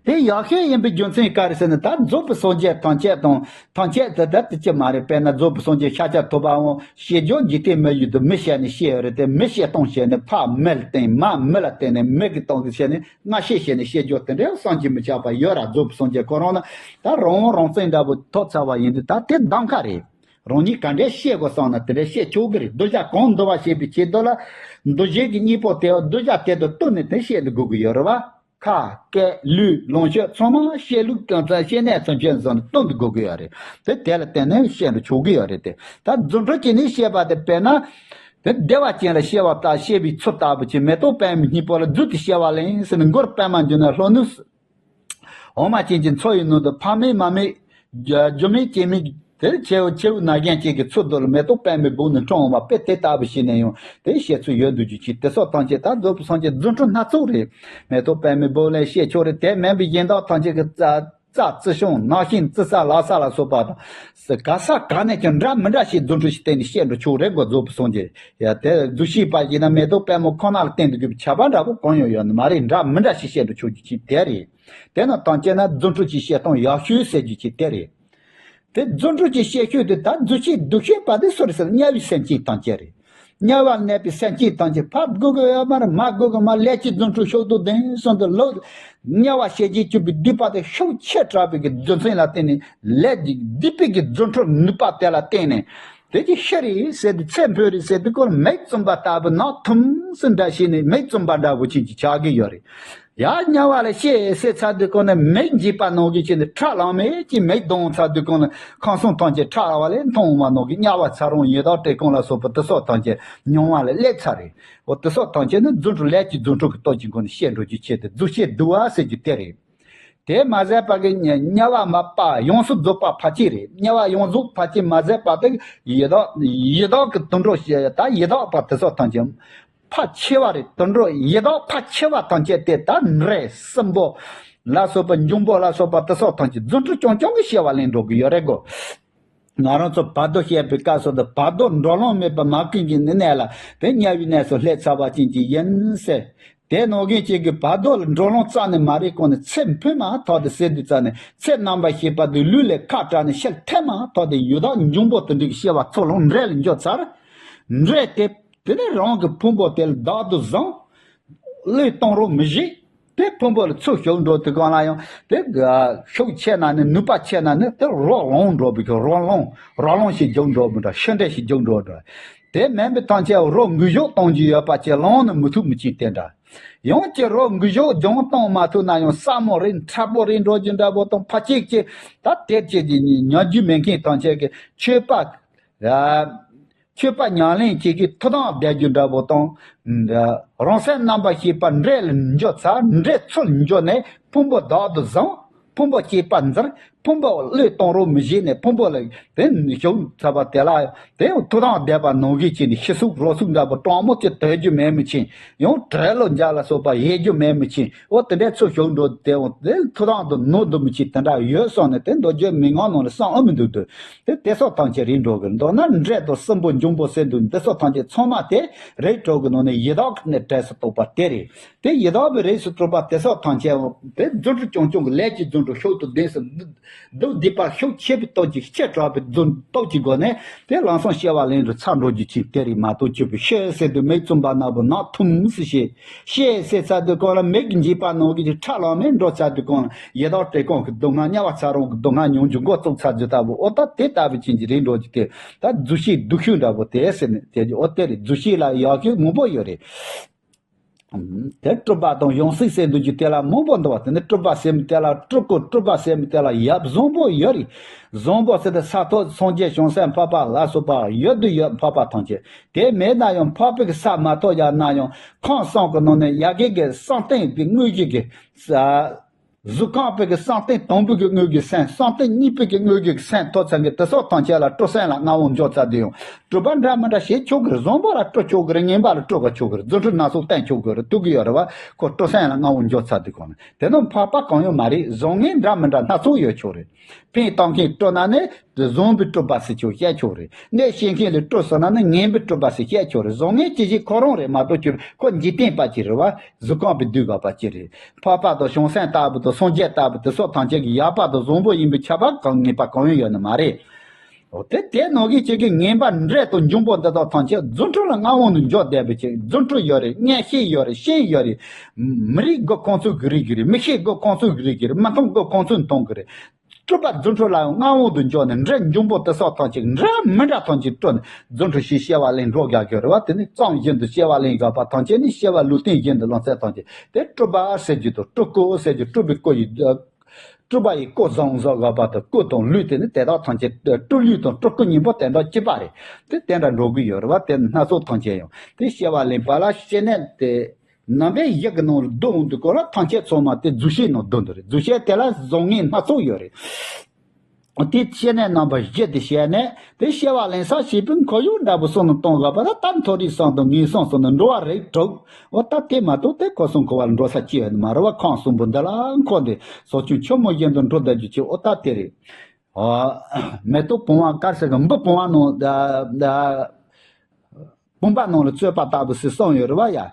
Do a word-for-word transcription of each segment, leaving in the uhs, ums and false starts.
དེ་ཡག་ཤོས་ཡིན་པའི་རྒྱུ་མཚན་ག་རེ་ཟེར་ན། ད་རྫོགས་པའི་སངས་རྒྱས་ཐམས་ཅད་དང་ཐམས་ཅད་དེ་ད་དེ་ཅི་མ་རེད། དཔེར་ན་རྫོགས་པའི་སངས་རྒྱས་ཤཱཀྱ་ཐུབ་པའང་བཤད་རྒྱུ་འཇིག་རྟེན་མི་ཡུལ་དུ་མི་བཤད་ནས་བཤད་ཡོད་རེད་དེ། མི་བཤད་སྟངས་བཤད་ནས་ཕ་མི་ལ་བརྟེན་མ་མི་ལ་བརྟེན་ནས་མི་གི་སྟངས་ཀྱི་བཤད་ནས་སྔ་ཕྱི་བཤད་ནས་བཤད་རྒྱུ་དེ་འདྲའི་བསམ་གྱིས་མི་ཁྱབ་པ་ཡོད་ར། རྫོགས་པའི་སངས་རྒྱས་ཁོ་རང་ན་ད་རང་དབང་རང་བཙན་འདྲ་པོ་ཐོབ་ཚར་བ་ཡིན་དུས་ད་དེ་གདམ་ག་རེད། རང་ཉིད་ག་འདྲས་བཤད་དགོས་བསམ་ན་དེ་འདྲས་བཤད་ཆོག་གི་རེད། གདུལ་བྱ་གང་འདུལ་བ་བྱེད་པའི་ཆེད་དུ་ལ་གདུལ་བྱའི་གི་གཉེན་པོ་དེ་གདུལ་བྱ་དེ་དང་བསྟུན་ནས་དེ་བཤད་དགོས་ཀྱི་ཡོད་རེད་བ། ཁ་སྐད་ལུས་ལོངས་སྤྱོད་ཚང་མ་བཤད་ལུགས་གང་ཚང་བཤད་གནས་ཚང་ཕྱོགས་ཚང་བསྟུན་དགོས་ཀྱི་ཡོད་རེད། དེ་དེ་ལ་བརྟེན་ནས་བཤད་འགྲོ་ཆོག་གི་ཡོད་རེད་དེ། ད་རྫུ་འཕྲུལ་གྱིས་ནི་བཤད་པ་དེ་དཔེར་ན། དེ་བདེ་བ་ཅན་ལ་བཤད་པ་ལྟར་བཤད་པའི་ཚུལ་ལྟ་བུ་ཅིག་མེ་ཏོག་པདྨའི་སྙིང་པོ་ལ་རྫུས་ཏེ་བཤད་པ་ལེན་ཟེར་ནས་མགུར་པདྨ་འབྱུང་གནས་ལྷོ་ནུབ། འོ་མ་ཅན་གྱི་མཚོ་ཡི་ནང་དུ་ཕ་མེས་མ་མེས། རྒྱུ་མེད་རྐྱེན་མེད། དེར་ཆེ་བོ་ཆེ་བོ་ན་རྒྱན་གཅིག་གི་ཚུལ་དུ་ལ་མེ་ཏོག་པདྨའི་སྦུབས་ནས་འཁྲུངས་འོང་བ་དཔེ་དེ་ལྟ་བུ་ཞིག་ནས་ཡང་དེ་བཤད་ཚུལ་ཡོད་འདུག་རྒྱུ་ཅིག་དེ་སོགས་ཐམས་ཅད་ད་རྫོགས་པའི་སངས་རྒྱས་རྫུ་འཕྲུལ་སྣ་ཚོགས་རེད། མེ་ཏོག་པདྨའི་སྦུབས་ལས་བཤད་ཆོག་རེད། དེ་མིན་པའི་གཞན་དག་ཐམས་ཅད་ཀྱི་རྩ་རྩ་རྩི་ཤིང་ནགས་ཤིང་རྩི་ས་ལ་ས་ལ་སོགས་པ་དང་། ག་ས་ག་ནས་ཀྱང་འདྲ་མི་འདྲ་ཞིག་རྫུ་འཕྲུལ་ཞིག་བསྟན་ནས་བཤད་འགྲོ་ཆོག་རེད་གོ་རྫོགས་པའི་སངས་རྒྱས། ཡ་དེ་རྫུ་བཤད་པ་ཡིན་ན་མེ་ཏོག་པདྨ་ཁོ་ན་ལ་བརྟེན་དུ་དགོས་པའི་ཁྱད་པར་འདྲ་པོ་གང་ཡང་ཡོད་ནི་མ་རེད། འདྲ་མི་འདྲ་ཞིག་བཤད་འགྲོ་ཆོག་རྒྱུ་ཅིག་དེ་རེད། དེ་ན་དང་བཅས་ན་རྫུ་འཕྲུལ་གྱི་བཤད་སྟངས་ཡག་ཤོས་ཟེར་རྒྱུ་ཅིག་དེ་རེད། དེ་རྫུ་འཕྲུལ་གྱི་བཤད་ཤོས་དེ་ད་རྫུ་བཤད་སྡུག་ཤོས་པ་དེ་སུ་རེད་ཟེར་ན་དམྱལ་བའི་སེམས་ཅན་ཐམས་ཅད་རེད། དམྱལ་བར་གནས་པའི་སེམས་ཅན་ཐམས་ཅད་ཕར་དགོས་ཀྱི་ཡོད་མ་རེད། མ་དགོས་ཀྱི་མ་ལས་ཀྱི་རྫུ་འཕྲུལ་ཤུགས་དང་ལྡན་གསུམ་དུ་ལོ། དམྱལ་བ་ཞེས་བྱའི་སྤྱོད་པའི་སྡིག་པ་དེ་ཤུགས་ཆེ་དྲགས་པའི་གི་རྒྱུ་མཚན་ལ་བརྟེན་ནས་ལས་ཀྱི་སྡིག་པའི་གི་རྫུ་འཕྲུལ་ནུས་པ་དེ་ལ་བརྟེན་ནས། དེ་ཀྱི་ཤི་རེད་ཟེར་དུས་ཚེ་འཕོས་རེད་ཟེར་དུས་ཀོ་མིག་བཙུམ་པ་ལྟ་བུ་ནག་ཐུམ་སུ་འདྲ་བྱས་ནས་མིག་བཙུམ་པ་འདྲ་བོ་ཅན་གྱི་ཆགས་ཀྱི་ཡོད་རེད། ཡ་དམྱལ་བ་ལ་ཤི་ཟེར་ཚར་དུས་ཀོ་ནས་མིག་འབྱེད་པ་ནང་གི་ཆེ་ནས་ཁྲག་ལང་མེད་ཀྱི་མིག་གདོང་ཚར་དུས་ཀོ་ནས་ཁམས་གསུམ་ཐམས་ཅད་ཁྲག་ལ་བ་ལས་མཐོང་བ་ནང་གི་དམྱལ་བ་ཚ་རོང་ཡི་དྭགས་བཀྲེས་སྐོམ་ལ་སོགས་པ་དེ་སོགས་ཐམས་ཅད་མྱོང་བ་ལ་སླེབས་ཚར་རེད། འོ་དེ་སོགས་ཐམས་ཅད་ནི་རྫུ་འཕྲུལ་ལས་ཀྱི་རྫུ་འཕྲུལ་གྱི་སྟོབས་ཀྱི་སྒོ་ནས་བཤད་འགྲོ་རྒྱུ་ཆེད་དུ་རྫུ་བཤད་སྡུག་པ་ཟེར་རྒྱུ་དེ་རེད། དེ་མ་ཟད་པ་གི་དམྱལ་བ་མ་པ་ཡོངས་སུ་རྫོགས་པ་ཕལ་ཆེར་རེད། དམྱལ་བ་ཡོངས་རྫོགས་ཕལ་ཆེར་མ་ཟད་པ་དེ་ཡི་དྭགས་ཡི་དྭགས་ཀྱི་དུད་འགྲོ་ཞེས་ད་ཡི་དྭགས་པ་དེ་ཚོ་ཐམས་ཅད་ཕལ་ཆེ་བ་རེད། དུད་འགྲོ་ཡི་དྭགས་ཕལ་ཆེ་བ་ཐམས་ཅད་དེ་ད་འདྲེ་སྲིན་པོ་ལ་སོགས་པ་འབྱུང་པོ་ལ་སོགས་པ་དེ་ཚོ་ཐམས་ཅད་རྫུ་འཕྲུལ་རྐྱང་རྐྱང་གི་བྱ་བ་ལེན་འགྲོ་གི་ཡོད་རེད་གོ། ང་རང་ཚོ་བར་དོ་བཤད་པའི་སྐབས་སུ་དུ་བར་དོ་འགྲོ་ལོང་མེད་པ་མ་ཀུན་གྱི་གནས་ལ་དེ་དམྱལ་བའི་གནས་སུ་སླེབས་ཚར་བ་ཅན་གྱི་ཡིན་ཟེར། དེ་ནང་བཞིན་གཅིག་གི་བར་དོ་ལ་འགྲོ་ལོང་རྩ་ནས་མ་རེད་གོང་ནས་ཚེ་འཕོས་མ་ཐག་ཏུ་ཟེར་དུས་རྩ་ནས་ཚེ་རྣམ་པར་ཤེས་པ་དེ་ལུས་ལས་ཁ་བྲལ་ནས་ཤི་ཐལ་མ་ཐག་ཏུ་ཡི་དྭགས་འབྱུང་པོ་དེ་འདྲ་གི་ཤི་བ་ཚོ་ལོང་འདྲེ་ལ་འགྱུར་ཚར། འདྲེ་དེ་དེ་ནས་རང་གི་ཕུང་པོ་དེ་ལ་བདག་ཏུ་བཟུང་། བློས་གཏོང་རོགས་མི་བྱེད། དེ་ཕུང་པོ་ལ་ཚུར་ཞུགས་འགྲོ་དུས་གང་ལ་ཡང་དེ་ཤུགས་ཆེ་ན་ནི་ནུས་པ་ཆེ་ན་ནི་དེ་རོ་ལངས་འགྲོ་བའི་གི་རོ་ལངས་རོ་ལངས་ཤིག་རྒྱུག་འགྲོ་བའི་འདྲ། ཤི་འདྲེ་ཞིག་རྒྱུག་འགྲོ་འདྲ། དེ་མིན་པའི་ཐམས་ཅད་རོ་འགུལ་ཤུགས་གཏོང་རྒྱུ་ཡོད་པ་ཅིག་ལངས་ནི་མི་ཐུབ་མི་ཆེན་དེ་འདྲ། ཡང་ཅི་རོ་འགུལ་ཤུགས་རྒྱུན་གཏོང་མ་ཐུབ་ན་ཡང་ས་མོ་རེ་འཁྲབ་པོ་རེ་འགྲོ་རྒྱུ་འདྲ་པོ་དང་ཕ་གཅིག་གཅིག་ད་དེ་ཅིག་ཉན་རྒྱུ་མེད་མཁན་ཐམས་ཅད་ཀྱི་ཆོས་པ། ཆོས་པ་ཉམས་ལེན་བྱེད་ཀྱི་ཐུགས་དམ་བསྡད་རྒྱུ་འདྲ་པོ་དང་། རང་སེམས་རྣམ་པར་ཤེས་པ་འདྲེ་ལ་འགྱུར་ཚར། འདྲེ་ཚུར་འགྱུར་ནས་ཕུང་པོ་བདག་ཏུ་བཟུང་། ཕུང་པོ་སྐྱེས་པ་འཛིན། ཕུང་པོ་བློས་གཏོང་རོགས་མི་བྱེད་ནས་ཕུང་པོ་ལ་དེ་ཞུགས་ཚར་བ་དེ་ལ་དེ་ཐུགས་དམ་བསྡད་པ་ནང་བཞིན་བྱས་ནས་ཤི་གཟུགས་རོ་གཟུགས་འདྲ་པོ་གྲང་མོ་ཅིག་དོད་རྒྱུ་མེད་མི་ཆེན། ཡང་བྲེལ་ལོ་འཇའ་ལ་སོགས་པ་ཡལ་རྒྱུ་མེད་མི་ཆེན། འོ་དེ་འདྲའི་ཚུར་ཞུགས་འགྲོ་དེ་འོང་དེ་ཐུགས་དམ་དུ་ནོར་འདུག་མི་ཆེན་དེ་འདྲ་ཡོད་སོང་ནས་དེ་མདོ་རྒྱུད་མན་ངག་ནང་ལ་གསང་ཨ་མི་འདུག་དུ། དེ་དེ་སོགས་ཐམས་ཅད་རིག་འགྲོ་གི། མདོར་ན་འདྲེ་དང་སྲིན་པོ་འབྱུང་པོ་སེ་འདུག་འདི་སོགས་ཐམས་ཅད་ཚང་མ་དེ་རིག་གྲོལ་གི་ནང་ནས་ཡི་དྭགས་ཀྱི་གནས་གྲས་སུ་གཏོགས་པ་དེ་རེད། དེ་ཡི་དྭགས་པའི་རིགས་སུ་གཏོགས་པ་དེ་སོགས་ཐམས་ཅད་དེ་རྫུ་འཕྲུལ་རྐྱང་རྐྱང་གི་ལས་ཀྱི་རྫུ་འཕྲུལ་ཤུགས་དང་ལྡན་ཟེར། སྡུག་སྡིག་པ་ཤུགས་ཆེ་བའི་སྟོབས་ཀྱིས་ཆེ་དྲགས་པའི་རྫུ་སྟོབས་ཀྱི་སྒོ་ནས་དེ་ལམ་སང་སྐྱེ་བ་ལེན་རུ་ཚར་འགྲོ་རྒྱུ་ཅིག་དེ་རེད་མ་གཏོགས་ཆོས་པའི་ཤི་ཟེར་དུས་མིག་བཙུམ་པ་ན་བུ་ནག་ཐུམ་སུ་ཤེས། ཤེས་ཟེར་ཚར་དུས་གང་ལ་མིག་གིས་འབྱེད་པ་ནང་གི་ཁྲག་ལང་མེད་འགྲོ་ཚར་དུས་གང་ལ་ཡི་དྭགས་བཀྲེས་སྐོམ་གྱི་སྡུག་བསྔལ་དམྱལ་བ་ཚ་རོང་གི་སྡུག་བསྔལ་མྱོང་རྒྱུ་འགོ་བཙུགས་ཚར་རྒྱུ་ལྟ་བུ། འོ་ད་དེ་ལྟ་བུ་ཅན་གྱི་རིག་འགྲོ་རྒྱུ་དེ་ད་རྫུ་བཤད་སྡུག་ཤོས་འདྲ་པོ་དེ་ཟེར་ནས་དེ་རྒྱུ། འོ་དེ་རེད། རྫུ་བཤད་ལ་ཡག་ཤོས་མང་པོ་ཡོད་རེད། དེ་སྤྲུལ་པ་དང་ཡང་སྲིད་ཟེར་འདུག་རྒྱུ་དེ་ལ་མང་པོ་འདུག་བ། དེ་ནི་སྤྲུལ་པ་ཟེར་མི་དེ་ལ་སྤྲུལ་སྐུ་སྤྲུལ་པ་ཟེར་མི་དེ་ལ་ཡབ་བཟང་པོ་ཡོད་རེད། བཟང་པོ་ཟེར་ཏེ་ས་ཐོབ་སངས་རྒྱས་བྱང་སེམས་འཕགས་པ་ལ་སོགས་པ་ཡོད་དུ་ཡོད། འཕགས་པ་ཐམས་ཅད་དེ་མེད་ན་ཡང་འཕགས་པའི་གི་ས་མ་ཐོབ་ཡ་ན་ཡང་ཁམས་གསུམ་གི་ནང་ནས་ཡ་གི་གི་བསམ་གཏན་གི་དངོས་གཞི་གི་ས། གཟུགས་ཁམས་པའི་གི་བསམ་གཏན་དང་པོའི་གི་དངོས་ཀྱི་སེམས། བསམ་གཏན་གཉིས་པའི་གི་དངོས་ཀྱི་སེམས་ཐོབ་ཚར་མཁན་དེ་སོགས་ཐམས་ཅད་ལ་སྤྲུལ་སེམས་ལ་མངའ་དབང་འབྱོར་ཚར་དུས་ཡང་སྤྲུལ་པ་འདྲ་མི་འདྲ་བྱེད་ཆོག་གི་རེད། བཟང་པོ་ལ་སྤྲུལ་ཆོག་གི་རེད། ངན་པ་ལ་སྤྲུལ་ག་ཆོག་གི་རེད། རྫུ་འཕྲུལ་སྣ་ཚོགས་བསྟན་ཆོག་གི་རེད། ཐུག་གི་ཡོད་རེད་བ། ཁོ་སྤྲུལ་སེམས་ལ་མངའ་དབང་འབྱོར་ཚར་དུས་གང་ལ་དེ་ནི་འཕགས་པ་གང་ཡང་མ་རེད། བཟང་ངན་འདྲ་མི་འདྲ་སྣ་ཚོགས་ཡོད་ཆོག་རེད། ཕན་བཏགས་མཁན་སྤྲུལ་ན་ནི་བཟང་པོའི་སྤྲུལ་པ་ཟེར་ཆོག་བཤད་ཆོག་རེད། གནོད་བྱེད་མཁན་ལ་སྤྲུལ་སོང་ན་ནི་ངན་པའི་སྤྲུལ་པ་ཟེར་བཤད་ཆོག་རེད། བཟང་ངན་ཇི་བཞིན་ཁོ་རང་རེད་མ་གཏོགས་ཁྱོད་ཁོ་འཇིག་རྟེན་པ་ཅིག་རེད་བ། གཟུགས་ཁམས་པའི་བདུད་འགོག་པ་ཅིག་རེད། འཕགས་པ་དང་བྱང་སེམས་ལྟ་བུ་དང་ སངས་རྒྱས་ལྟ་བུ་དེ་སོགས་ཐམས་ཅད་ཀྱི་ཡག་པ་དང་བཟང་པོ་ཡིན་པའི་ཁྱབ་པ་གང་ངེས་པ་གང་ཡང་ཡོད་ནི་མ་རེད། འོ་དེ་དེ་ནང་གི་ཅིག་གི་ངན་པ་འདྲེ་དང་འབྱུང་པོ་འདི་དག་ཐམས་ཅད་རྫུ་འཕྲུལ་ལ་མངའ་དབང་དུ་འཇོག་བསྡད་པའི་ཅིག་རྫུ་འཕྲུལ་ཡོད་རེད། མངོན་ཤེས་ཡོད་རེད། ཤེས་ཡོད་རེད། མི་རིགས་དགོས་ཁོང་ཚོས་གི་རིགས་གི་རེད། མི་ཤེས་དགོས་ཁོང་ཚོས་གི་རིགས་གི་རེད། མི་མཐོང་དགོས་ཁོང་ཚོས་མཐོང་གི་རེད། སྤྲུལ་པ་རྫུ་འཕྲུལ་ལ་མངའ་དབང་དུ་འཇོག་ནས་འདྲེ་འབྱུང་པོ་དེ་སོགས་ཐམས་ཅད་འདྲ་མི་འདྲ་ཐམས་ཅད་སྤྲུལ་ནས་རྫུ་འཕྲུལ་ཞིག་སྐྱེ་བ་ལེན་འགྲོ་རྒྱག་གི་རེད་བ། དེ་ནི་ཙམ་བཞིན་དུ་སྐྱེ་བ་ལེན་དགོས་པ་ཐམས་ཅད་ནི་སྐྱེ་བ་ལུས་རྟེན་བཞིན་དུ་ལོངས་སྤྱོད་ཐམས་ཅད་དེ་སྤྲུལ་པ་ཟེར་རྒྱུ་དང་སྤྲུལ་སྐུ་ཟེར་རྒྱུ་སྤྲུལ་པའི་སྐུ་ཡི་སྤྲུལ་པ་ཡི་སྐུ་བཟང་བཟོ་དགོས་པ་དང་སྐུ་དང་ལུས་དེ་ནི་དེ་དག་ཐམས་ཅད་སྤྲུལ་ལུས་དང་སྤྲུལ་སྐུ་གཉིས་པོ་དེ་འདྲ་གཅིག་པ་རེད། དེ་དེ་འདྲ་འགྲོ་གི་ཡོད་རེད་བ། དེ་སྣ་ཚོགས་ཐམས་ཅད་ཡང་དེ་སྐྱེ་བ་ལེན་པ་ལ་སྐྱེ་གནས་དེ། རྣམ་པའི་གཞི་གི་ནང་ལ་བསྡུ་འོང་དུས་སྐོར་ལ་ཐམས་ཅད་ཚང་མ་དེ་རྫུ་ཤེས་ནང་བསྡུ་འདུག་རེད། རྫུ་ཤེས་དེ་ལ་བཟང་ངན་སྣ་ཚོགས་ཡོད་རེད། དེ་སྐྱེ་གནས་རྣམ་པ་བཞི་དེ་བཤད་ནས་དེ་སྐྱེ་བ་ལེན་ས་བྱེད་པའི་འཁོར་ཡུག་འདྲ་པོ་གསུམ་ལ་གཏོང་དགོས་པ་ལ་ད་མཐོ་རིས་གསུམ་དང་ངན་སོང་གསུམ་ནི་འགྲོ་བ་རིགས་དྲུག་འོ་ད་དེ་མ་གཏོགས་དེ་འཁོར་གསུམ་འཁོར་བ་ལ་འགྲོ་ས་ཅི་ཡོད་ནི་མ་རེད་བ། ཁམས་གསུམ་པོ་འདི་ལ་འཁོར་ཏེ་ཟག་བཅས་ཆུ་མོ་བཞིན་དུ་འགྲོ་བསྡད་རྒྱུ་ཅིག་འོ་ད་དེ་རེད། འོ། མེ་ཏོག་བུང་བ་དཀར་ཟེར་གི་འབུ་བུང་བ་ནང་ད་ད། བུམ་པ་ནང་ལ་བཙོས་པ་ལྟ་བུ་ཞིག་གསུངས་ཡོད་རེད་བ་ཡ།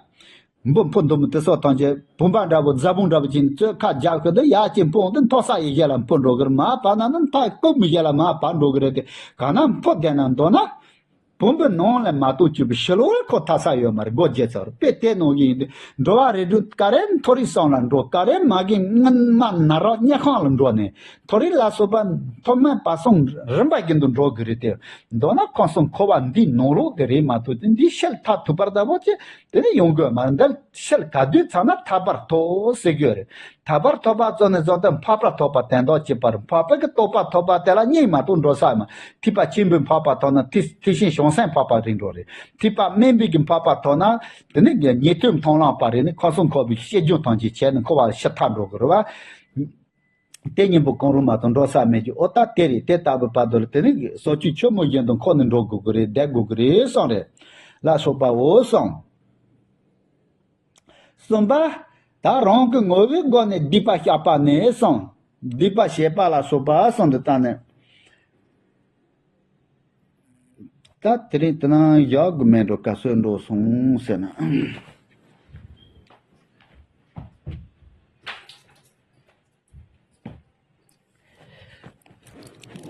འབུ་འཕུར་འདུག་མི་དེ་སོགས་ཐམས་ཅད་བུམ་པ་འདྲ་བོ་རྫ་བུམ་འདྲ་བོ་ཅིག་བཙོས་ཁ་རྒྱག་ཤོད་དུ་ཡར་ཅིག་འཕུར་འོང་དུས་མཐོ་ས་ཡི་གཞི་ལ་འཕུར་འགྲོ་གི་རེད། མར་བབས་ན་ནི་མཐའ་རྐུབ་མི་གཞི་ལ་མར་བབས་འགྲོ་གི་རེད་དེ། གང་ན་འཕུར་བསྡད་ན་མདོར་ན། བུམ་པའི་ནང་ལ་མ་གཏོགས་ཅིག་པའི་ཕྱི་ལོགས་ལ་ཁོ་ཐར་ས་ཡོད་མ་རེད། སྒོ་བརྒྱབ་ཚར་རེད། དཔེ་དེ་ནང་བཞིན་དུ་འགྲོ་བ་རིགས་དྲུག་ག་རེ་མཐོ་རིས་གསུམ་ལ་འགྲོ། ག་རེ་མ་གི་སྔོན་མ་ན་རོ་དམྱལ་ཁམས་ལ་འགྲོ་ནས་མཐོ་རིས་ལ་སོགས་པ་མཐོ་དམན་བར་གསུམ་རིམ་པ་བཞིན་དུ་འགྲོ་དགོས་རེད་དེ། མདོར་ན་ཁམས་གསུམ་འཁོར་བ་འདིའི་ནང་ལོགས་དེ་རེད་མ་གཏོགས་དེ་འདི་ཕྱིར་ཐར་ཐུབ་པར་ལྟ་བུ་ཅི་དེ་ནི་ཡོང་དགོས་མ་རེད། འདིར་ཕྱིར་ག་དུས་ཚར་ན་ཐར་པར་ཐོགས་ཟེར་གྱི་ཡོད་རེད། ཐར་པར་ཐོགས་པ་ཙམ་ནས་བཟུང་སྟེ་འཕགས་པར་ཐོགས་པ་དོན་དག་གཅིག་པར་འཕགས་པའི་གི་རྟོགས་པ་ཐོབ་པ་དེ་ལ་གཉིས་མ་གཏོགས་འགྲོ་ས་མ། ཐེག་པ་ཆེན་པོའི་འཕགས་པ་ཐོབ་ན་ཐེག་ཐེག་ཆེན་བྱང་སེམས་འཕགས་པ་རེད་འགྲོ་རེད། ཐེག་པ་དམན་པའི་གི་འཕགས་པ་ཐོབ་ན་དེ་ནི་ཉན་ཐོས་མཐོང་ལམ་པ་རེད་ནི་ཁམས་གསུམ་འཁོར་བའི་ཤེས་རྒྱུ་ཐམས་ཅད་བྱས་ནས་འཁོར་བ་ཕྱིར་ཐར་འགྲོ་དགོས་རེད་བ། དེ་གཉིས་པོ་གང་རུང་མ་གཏོགས་འགྲོ་ས་མེད་ཀྱི་འོ་ད་དེ་རེད། དེ་ལྟ་བུའི་བར་དུ་ལ་དེ་ནི་ཟག་བཅས་ཆུ་མོ་བཞིན་དུ་འཁོར་ནས་འགྲོ་དགོས་ཀྱི་རེད། བསྡད་དགོས་ཀྱི་རེད་གསུངས་རེད། ལ་སོགས་པའོ་གསུངས། གསུམ་པ། ད་རང་གི་ངོ་བོའི་སྒོ་ནས་སྡིག་པ་བཤགས་པ་ནི་གསུངས། སྡིག་པ་བཤགས་པ་ལ་སོགས་པ་གསུངས་འདི་ལྟ་ནས། ད་དེ་རིང་དེ་ནང་བཞག་དགོས་མེད་འགྲོ་ག་སོས་འགྲོ་སོང་ཟེར་ན།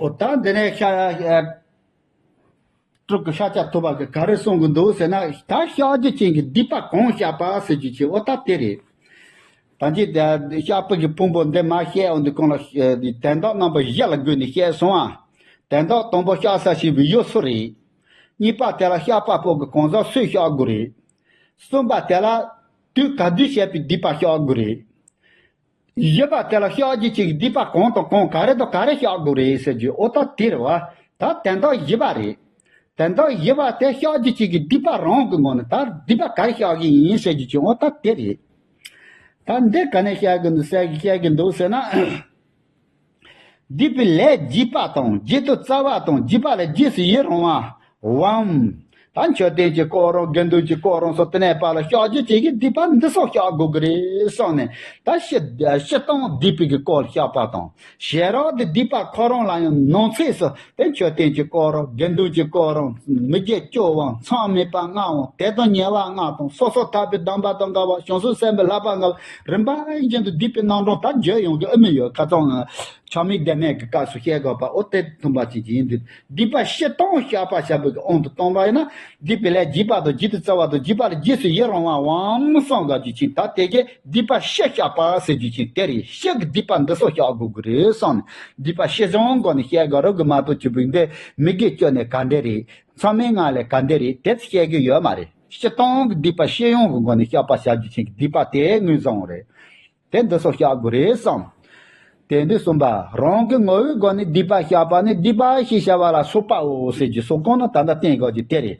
འོ་ད་འདི་ནས་ཤ་ཡ། སྤྲུལ་སྐུ་ཤཱཀྱ་ཐུབ་པ་གིས་ག་རེ་གསུང་གི་འདུག་ཟེར་ན། ད་བཤགས་རྒྱུ་ཅན་གྱི་སྡིག་པ་གང་བཤགས་པ་ཟེར་རྒྱུ་ཅིག་འོ་ད་དེ་རེད། ད་ཅི་བཤགས་པའི་གི་ཕུང་པོ་འདི་མ་བཤད་འོང་དུས་གོང་ལ་དོན་དག་རྣམ་པ་བཞི་ལ་བགོས་ནས་བཤད་སོང་ཨ། དོན་དག་དང་པོ་བཤགས་ས་ཞེས་པའི་ཡུལ་སུ་རེད། གཉིས་པ་དེ་ལ་བཤགས་པ་པོ་གི་གང་ཟག་སུས་བཤགས་དགོས་རེད། གསུམ་པ་དེ་ལ་དུས་ག་དུས་བྱས་པའི་སྡིག་པ་བཤགས་དགོས་རེད། བཞི་པ་དེ་ལ་བཤགས་རྒྱུ་ཅན་གྱི་སྡིག་པ་གང་དང་གང་ག་རེ་དང་ག་རེ་བཤགས་དགོས་རེད་ཟེར་རྒྱུ་འོ་ད་དེ་རེད་བ། ད་དོན་དག་བཞི་པ་རེད། དོན་དག་བཞི་པ་དེ་བཤགས་རྒྱུ་ཅན་གྱི་སྡིག་པ་རང་གི་ངོས་ནས་ད་སྡིག་པ་ག་རེ་བཤགས་ཀྱི་ཡིན་ཟེར་རྒྱུ་ཅན་འོ་ད་དེ་རེད། ད་འདི་ག་ནས་བཤད་གི་འདུག་ཟེར་གི་བཤད་གི་འདུག་ཟེར་ན། སྡིག་པའི་ལས་བགྱིས་པ་དང་བགྱིད་དུ་སྩལ་བ་དང་བགྱིས་པ་ལ་རྗེས་སུ་ཡི་རང་བའམ། ད་མཆོད་རྟེན་གྱི་སྐོར་རང་དགེ་འདུན་གྱི་སྐོར་རང་སོགས་དེ་ནས་ཕར་ལ་བཤགས་རྒྱུ་ཅན་གྱི་སྡིག་པ་འདི་སོགས་བཤགས་དགོས་ཀྱི་རེད་གསུངས་ནས་ད་སྤྱིར་སྤྱིར་བཏང་སྡིག་པའི་གི་སྐོར་བཤགས་པ་དང་ཞེ་དྲག་ཏུ་སྡིག་པ་ཁོ་རང་ལ་ཡང་ནང་གསེས་སུ་དེ་མཆོད་རྟེན་གྱི་སྐོར་རང་དགེ་འདུན་གྱི་སྐོར་རང་མི་དགེ་བཅུ་དབང་མཚམས་མེད་པ་ལྔ་དབང་དེ་དང་ཉེ་བ་ལྔ་དང་སོ་སོ་ཐར་པའི་གདམས་པ་དང་འགལ་བ་བྱང་སེམས་སེམས་དཔའི་བསླབ་པ་འགལ་བ་རིམ་པ་བཞིན་དུ་སྡིག་པའི་རྣམ་གྲངས་ད་བརྗོད་ཡོང་གི་ཨ་མི་ཡོད་ཁ་ཚང་། ཆགས་མེད་བདེན་མེད་ཀྱི་སྐབས་སུ་བཤད་དགོས་པ་འོ་དེ་མཐུན་པ་ཅིག་ཡིན་དུས་སྡིག་པ་སྤྱིར་བཏང་བཤགས་པ་བྱ་བའི་དབང་དུ་བཏང་བ་ཡིན་ན་སྡིག་པའི་ལས་བགྱིས་པ་དང་བགྱིད་དུ་སྩལ་བ་དང་བགྱིས་པ་ལ་རྗེས་སུ་ཡི་རང་བའམ་གསུངས་དགོས་རྒྱུ་ཅན་ད་དེ་གའི་སྡིག་པ་སྤྱི་བཤགས་པ་ཟེར་རྒྱུ་ཅན་དེ་རེད། སྤྱི་གི་སྡིག་པ་འདི་ཚོ་བཤགས་དགོས་ཀྱི་རེད་གསུངས་ནས་སྡིག་པ་སྤྱི་བྱང་སྒོ་ནས་བཤད་དགོས་རབས་ཀྱི་མ་གཏོགས་ཅི་བུ་འདི་མི་དགེ་བཅུ་ནས་ག་འདྲ་རེད། མཚམས་མེད་ལྔ་ལས་ག་འདྲ་རེད་དེ་ཚོ་བཤད་རྒྱུ་ཡོད་མ་རེད། སྤྱིར་བཏང་གི་སྡིག་པ་སྤྱི་ཡོངས་ཀྱི་སྒོ་ནས་བཤགས་པ་བྱ་རྒྱུ་ཅན་གྱི་སྡིག་པ་དེ་ངོས་བཟུང་བ་རེད། དེ་འདི་ཚོ་བཤགས་དགོས་རེད་བསམ། དེ་འདི་གསུམ་པ། རང་གི་ངོ་བོའི་སྒོ་ནས་སྡིག་པ་བཤགས་པ་ནི་སྡིག་པ་ཞེས་བྱ་བ་ལ་སོགས་པའོ་ཟེར་གྱི་སོགས་གང་ན་ད་ལྟ་བསྟན་དགོས་ཀྱི་དེ་རེད།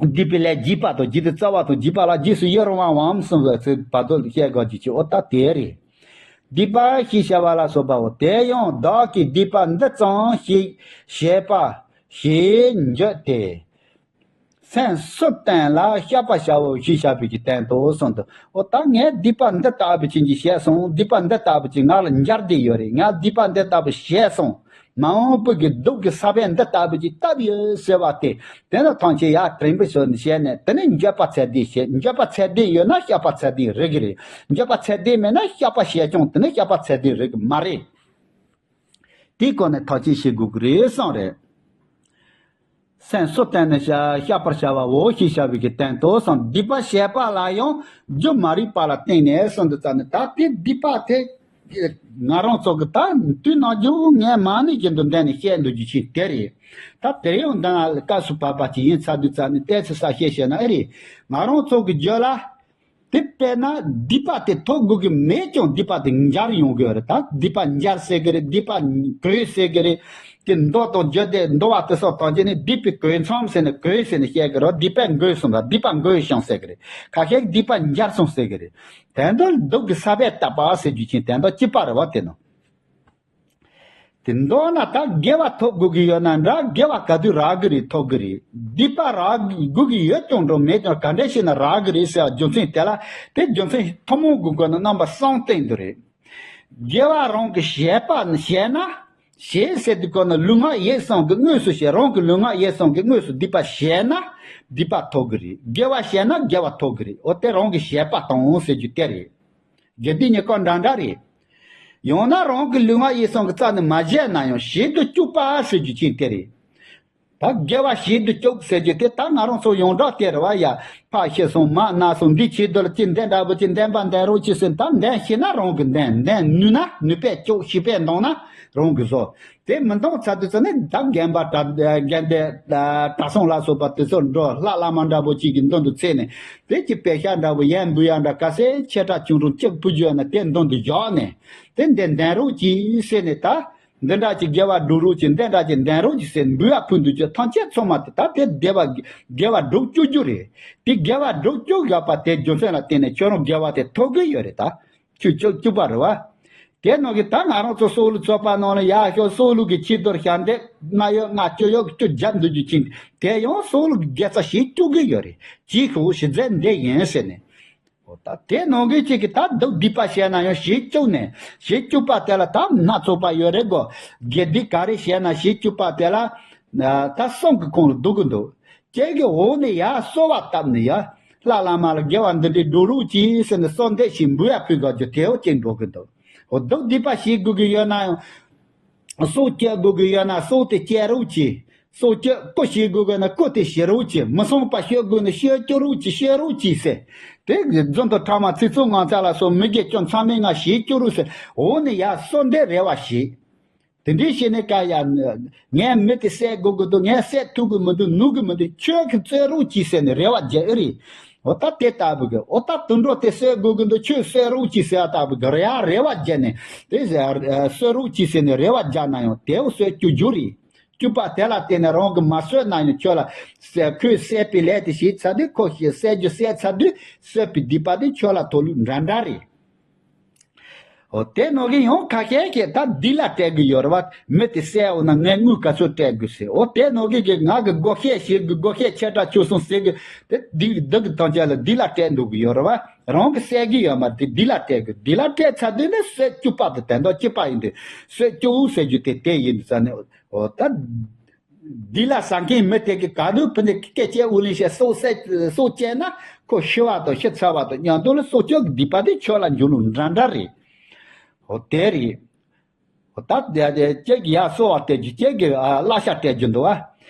སྡིག་པའི་ལས་བགྱིས་པ་དང་བགྱིད་དུ་སྩལ་བ་དང་བགྱིས་པ་ལ་རྗེས་སུ་ཡི་རང་བའམ་གསུམ་པའི་ཚེ་བར་དུ་བཤད་དགོས་ཀྱི་ཅི་འོ་ད་དེ་རེད། སྡིག་པ་ཞེས་བྱ་བ་ལ་སོགས་པའོ། དེ་ཡང་བདག་གིས་སྡིག་པ་འདི་ཙམ་ཞིག་བྱས་པ་ཞེས་འགྱོད་དེ། སེམས་སུ་བསྟན་ལ་བཤགས་པ་བྱའོ་ཞེས་བྱ་བའི་གི་སྟེང་དུ་གསུངས་འདུག་འོ་ད་ངས་སྡིག་པ་འདི་ལྟ་བུ་ཅན་གྱི་བྱས་སོང་། སྡིག་པ་འདི་ལྟ་བུ་ཅན་ང་ལ་འབྱར་བསྡད་ཡོད་རེད། ངས་སྡིག་པ་འདི་ལྟ་བུ་བྱས་སོང་། མ་འོངས་པའི་གི་སྡུག་གི་ས་བོན་འདི་ལྟ་བུ་ཅིག་བཏབ་ཡོད་ཟེར་བ་དེ། དེ་ནི་ཐམས་ཅད་ཡར་དྲན་པའི་ཞོར་ནས་བཤད་ནས། དེ་ནི་འགྱོད་པ་ཚད་ལྡན་བྱེད། འགྱོད་པ་ཚད་ལྡན་ཡོད་ན་བཤགས་པ་ཚད་ལྡན་རིགས་རེད། འགྱོད་པ་ཚད་ལྡན་མེད་ན་བཤགས་པ་བྱས་ཀྱང་དེ་ནི་བཤགས་པ་ཚད་ལྡན་རིགས་མ་རེད། དེའི་སྐོར་ནས་ཐག་གཅོད་བྱེད་དགོས་ཀྱི་རེད་བསམ་རེད། སེམས་སུ་བརྟེན་ནས་བཤགས་པར་བྱ་བའོ་ཞེས་བྱ་བའི་གི་དོན་ཏོ་གསུངས། སྡིག་པ་བྱས་པ་ལ་ཡང་རྒྱུ་མ་རིག་པ་ལ་བརྟེན་ནས་གསུངས་འདུག་ཙ་ནས། ད་དེ་སྡིག་པ་དེ་ང་རང་ཚོ་གི་ད་དུས་ནམ་རྒྱུན་ངས་མ་ཎི་བཞིན་དུ་འདོན་ནས་བཤད་འདུག་རྒྱུ་ཆེ་དེ་རེད། ད་དེ་ཡང་འདི་ན་སྐབས་སུ་བབ་པ་ཅིག་ཡིན་ཚར་དུས་ཙ་ནས་ཏོག་ཙམ་གསལ་བཤད་བྱས་ན་ཨེ་རེད། ང་རང་ཚོ་གི་རྒྱུད་ལ། དེ་དཔེར་ན་སྡིག་པ་དེ་ཐོབ་དགོས་ཀྱི་མེད་ཀྱང་སྡིག་པ་དེ་འབྱར་ཡོང་གི་ཡོད་རེད། ད་སྡིག་པ་འབྱར་ཟེར་གི་རེད། སྡིག་པ་གོས་ཟེར་གི་རེད། དེ་མདོ་དང་རྒྱུད་སྡེ་འདུལ་བ་དེ་སོགས་དང་བཅས་ནས་སྡིག་པའི་གོས་མཚམས་ཟེར་ནས་གོས་ཟེར་ནས་བཤད་གི་རེད། སྡིག་པ་གོས་སོང་ད་སྡིག་པ་གོས་ཤིང་ཟེར་གི་རེད། ཁ་ཤས་སྡིག་པ་འབྱར་སོང་ཟེར་གི་རེད། དོན་དུ་སྡུག་གི་ས་བོན་བཏབ་པ་ཟེར་རྒྱུ་ཅན་དོན་དུ་གཅིག་པ་རེད་བ་དེ་ནི། དེ་མདོར་ན་ད་དགེ་བ་ཐོབ་དགོས་ཀྱི་ཡོད་ན་འདྲ། དགེ་བ་ག་དུས་རག་གི་རེད། ཐོབ་ཀྱི་རེད། སྡིག་པ་རག་དགོས་ཀྱི་ཡོད་ཀྱང་འགྲོ་མེད་ཀྱང་ག་འདྲ་ཞིག་ན་རག་གི་རེད་ཟེར་བ་རྒྱུ་མཚན་དེ་ལ། དེ་རྒྱུ་མཚན་ཐུན་མོང་གི་སྒོ་ནས་རྣམ་པ་གསུམ་བསྟན་དུ་རེད། དགེ་བ་རང་གིས་བྱས་པ་ནི་བྱས་ན། བྱས་ཟེར་དུས་སྒོ་ནས་ལུས་ངག་ཡིད་གསུམ་གྱི་དངོས་སུ་བྱས། རང་གི་ལུས་ངག་ཡིད་གསུམ་གྱི་དངོས་སུ་སྡིག་པ་བྱས་ན། སྡིག་པ་ཐོབ་ཀྱི་རེད། དགེ་བ་བྱས་ན་དགེ་བ་ཐོབ་ཀྱི་རེད། འོ་དེ་རང་གིས་བྱས་པ་དང་ཟེར་རྒྱུ་དེ་རེད། དགེ་སྡིག་གཉིས་ཀ་འདྲ་འདྲ་རེད། ཡང་ན་རང་གི་ལུས་ངག་ཡིད་གསུམ་གྱི་རྩ་ནས་མ་བྱས་ན་ཡང་བྱེད་དུ་བཅུག་པ་ཟེར་རྒྱུ་ཅན་དེ་རེད། ད་དགེ་བ་བྱེད་དུ་བཅུག་ཟེར་རྒྱུ་དེ་ད་ང་རང་ཚོ་ཡོངས་གྲགས་དེ་རེད་བ་ཡ། ཕར་ཤི་སོང་མར་ན་སོང་འདི་བྱེད་དུ་ལ་ཅི་འདི་འདྲ་པོ་ཅི་འདོན་པ་འདོན་རོགས་ཅི་ཟེར། ད་འདོན་ཤེས་ན་རང་གིས་འདོན། འདོན་ནུས་ན་ནུས་པས་བཅུག་ཤེས་པས་འདོན་ན་རང་གིས་བཟོ། དེ་མི་འདོན་ཚར་དུས་ཙམ་ནས་ད་དགོན་པ་གྲྭ་དགོན་སྡེ་གྲྭ་ཚང་ལ་སོགས་པ་དེ་ཚོར་འགྲོ། ལྷ་བླ་མ་འདྲ་པོ་གཅིག་གི་མདུན་དུ་ཚེས་ནས་དེ་གཅིག་པད་ཤག་འདྲ་པོ་ཡར་འབུལ་ཡག་འདྲ་ག་ཚད་ཆེ་དྲགས་ཆུང་ཆུང་གཅིག་ཕུལ་རྒྱུ་ཡོད་ན་དེ་མདུན་དུ་བཞག་ནས་དེ་འདི་འདོན་རོགས་གྱིས་ཟེར་ནས། ད་འདི་འདྲ་གྱི་དགེ་བ་སྒྲུབ་རོགས་གྱིས། འདི་འདྲ་གྱི་འདོན་རོགས་གྱིས་ཟེར་འབུལ་བ་ཕུལ་འདུག་རྒྱུ་ཐམས་ཅད་ཚང་མ་དེ་ད་དེ་དགེ་བ་དགེ་བ་སྒྲུབ་བཅུག་རྒྱུ་རེད། དེ་དགེ་བ་སྒྲུབ་བཅུག་ཡོད་པ་དེ་རྒྱུ་མཚན་ལ་བརྟེན་ནས་ཁྱོད་རང་དགེ་བ་དེ་ཐོབ་གི་ཡོད་རེད། ད། བཅུ་བཅུ་བཅུ་པ་རེད་བ། དེ་ནང་གི་ད་ང་རང་ཚོ་སྲོག་བླུ་ཚོགས་པ་ནང་ལ་ཡར་ཤོག་སྲོག་བླུ་གི་ཆེད་དུ་ཞལ་འདེབས་གནང་ཡོད། ལྔ་བཅུ་ཡོད་བཅུ་བརྒྱབ་འདུག་རྒྱུ་ཅན་དེ་ཡང་སྲོག་བླུ་གི་དགེ་རྩ་བྱེད་བཅུག་གི་ཡོད་རེད། ཅིག་ཤོག་ཞི་མཛད་འདི་ཡིན་ཟེར་ནས། འོ་ད་དེ་ནང་གི་གཅིག་གིས་ད་སྡུག་སྡིག་པ་བྱས་ན་ཡང་བྱེད་བཅུག་ནས། བྱེད་བཅུག་པ་དེ་ལ་ད་སྣ་ཚོགས་པ་ཡོད་རེད་གོ། དགེ་སྡིག་ག་རེ་བྱས་ན་བྱེད་བཅུག་པ་དེ་ལ་ད་གསུམ་གྱི་ཁོངས་ལ་འདུ་གི་འདུག་ཁྱེད་ཀྱི་འོག་ནས་ཡར་གསོལ་བ་བཏབ་ནས་ཡ། ལྷ་བླ་མ་ལ་དགེ་བ་འདི་འདྲའི་སྒྲུབ་རོགས་གྱིས་ཟེར་ནས་གསོལ་འདེབས་ཤིག་འབུལ་ཡ་ཕུལ་དགོས་རྒྱུ་དེའོ་ཅིག་འགྲོ་གི་འདུག་འོ་སྡུག་སྡིག་པ་བྱེད་དགོས་ཀྱི་ཡོད་ན་ཡང་། སྲོག་གཅོད་དགོས་ཀྱི་ཡོད་ན་སྲོག་དེ་གཅོད་རོགས་གྱིས། སྲོག་གཅོད་སྐུ་བྱེད་དགོས་ཀྱི་ན་སྐུ་དེ་བྱེད་རོགས་གྱིས། མི་བསྲུང་བ་གཅོད་དགོས་ན་གཅོད་གཅོད་རོགས་གྱིས། གཅོད་རོགས་གྱིས་ཟེར། དེ་རྫུན་དང་ཕྲ་མ་ཚིག་རྩུབ་ངན་ཚ་ལ་སོགས་མི་དགེ་བཅུ་མཚམས་མེད་ལྔ་བྱེད་གཅོད་རོགས་ཟེར། འོག་ནས་ཡར་གསོལ་འདེབས་རེ་བ་བྱེད། དེ་འདྲའི་བྱས་ནས་ཀ་ཡ། ངས་མི་དེ་བསད་དགོས་ཀྱི་འདུག་ངས་བསད་ཐུབ་ཀྱི་མི་འདུག་ནུས་ཀྱི་མི་འདུག་ཁྱོད་ཀྱིས་གསོད་རོགས་གྱིས་ཟེར་ནས་རེ་བ་རྒྱག་ཨེ་རེད། འོ་ད་དེ་ལྟ་བུ་གི་འོ་ད་དུད་འགྲོ་དེ་གསོད་དགོས་ཀྱི་འདུག་ཁྱོད་གསོད་རོགས་གྱིས་ཟེར་བ་ལྟ་བུ་གི་རེ་བ་རེ་བ་རྒྱག་ནས་དེ་ཟེར་གསོད་རོགས་གྱིས་ཟེར་ནས་རེ་བ་རྒྱག་ན་ཡང་དེའོ་གསོད་རྒྱུ་རྒྱུ་རེད། སྐྱུག་པ་དེ་ལ་བརྟེན་ནས་རང་གིས་མ་གསོད་ན་ཡང་ཁྱོད་ལ་ཟེར་ཁོས་བསད་པའི་ལས་དེ་བྱས་ཚར་དུས་ཁོ་ཞིག་བསད་རྒྱུ་བསད་ཚར་དུས་གསོད་པའི་སྡིག་པ་དེ་ཁྱོད་ལ་ཐོབ་ལུགས་འདྲ་འདྲ་རེད། འོ་དེ་ནང་གི་ཡང་ཁ་ཤས་ཀྱིས་ད་སྡིག་ལ་སྤྲད་གི་ཡོད་རེད་བ། མི་དེ་བསད་འོ་ན་ངས་དངུལ་ག་ཚོད་སྤྲད་དགོས་ཟེར། འོ་དེ་ནང་གི་གི་ང་གི་བགོ་བཤའ་བྱེད་དགོས། བགོ་བཤའ་ཆེ་དྲགས་ཆུང་སོང་ཟེར་གི་དེ་སྡིག་སྡིག་གི་ཐམས་ཅད་ལ་སྡིག་ལ་སྤྲད་འདུག་གི་ཡོད་རེད་བ། རང་གི་བསད་གི་ཡོད་མ་རེད། དེ་སྡིག་ལ་སྤྲད་དགོས། སྡིག་ལ་སྤྲད་ཚར་དུས་ནི་གསོད་སྐྱུག་པ་དེ་དོན་དག་གཅིག་པ་ཡིན་དུས་གསོད་སྐྱུག་ཟེར་རྒྱུ་དེ་དེ་ཡིན་དུས་ཙང་ནས་འོ་ད། སྡིག་ལ་བསགས་མཁན་མི་དེ་གིས་ག་དུས་ཕུ་ནས་སྐད་ཆ་དབུ་ལེན་བྱས་སྲོག་བསད་སྲོག་བཅད་ན་ཁོ་ཤི་བ་དང་ཤི་ཚར་བ་དང་མཉམ་དུ་ལ་སྲོག་གཅོད་ཀྱི་སྡིག་པ་དེ་ཁྱོད་ལ་འཇུག་ལུགས་འདྲ་འདྲ་རེད། འོ་དེ་རེད། འོ་ད་དེ་དེ་ཁྱེད་ཀྱིས་ཡར་གསོལ་བ་སྤྲད་རྒྱུ་ཁྱེད་ཀྱིས་ཨ་བསླབ་བྱ་སྤྲད་རྒྱུ་འདུག་བ།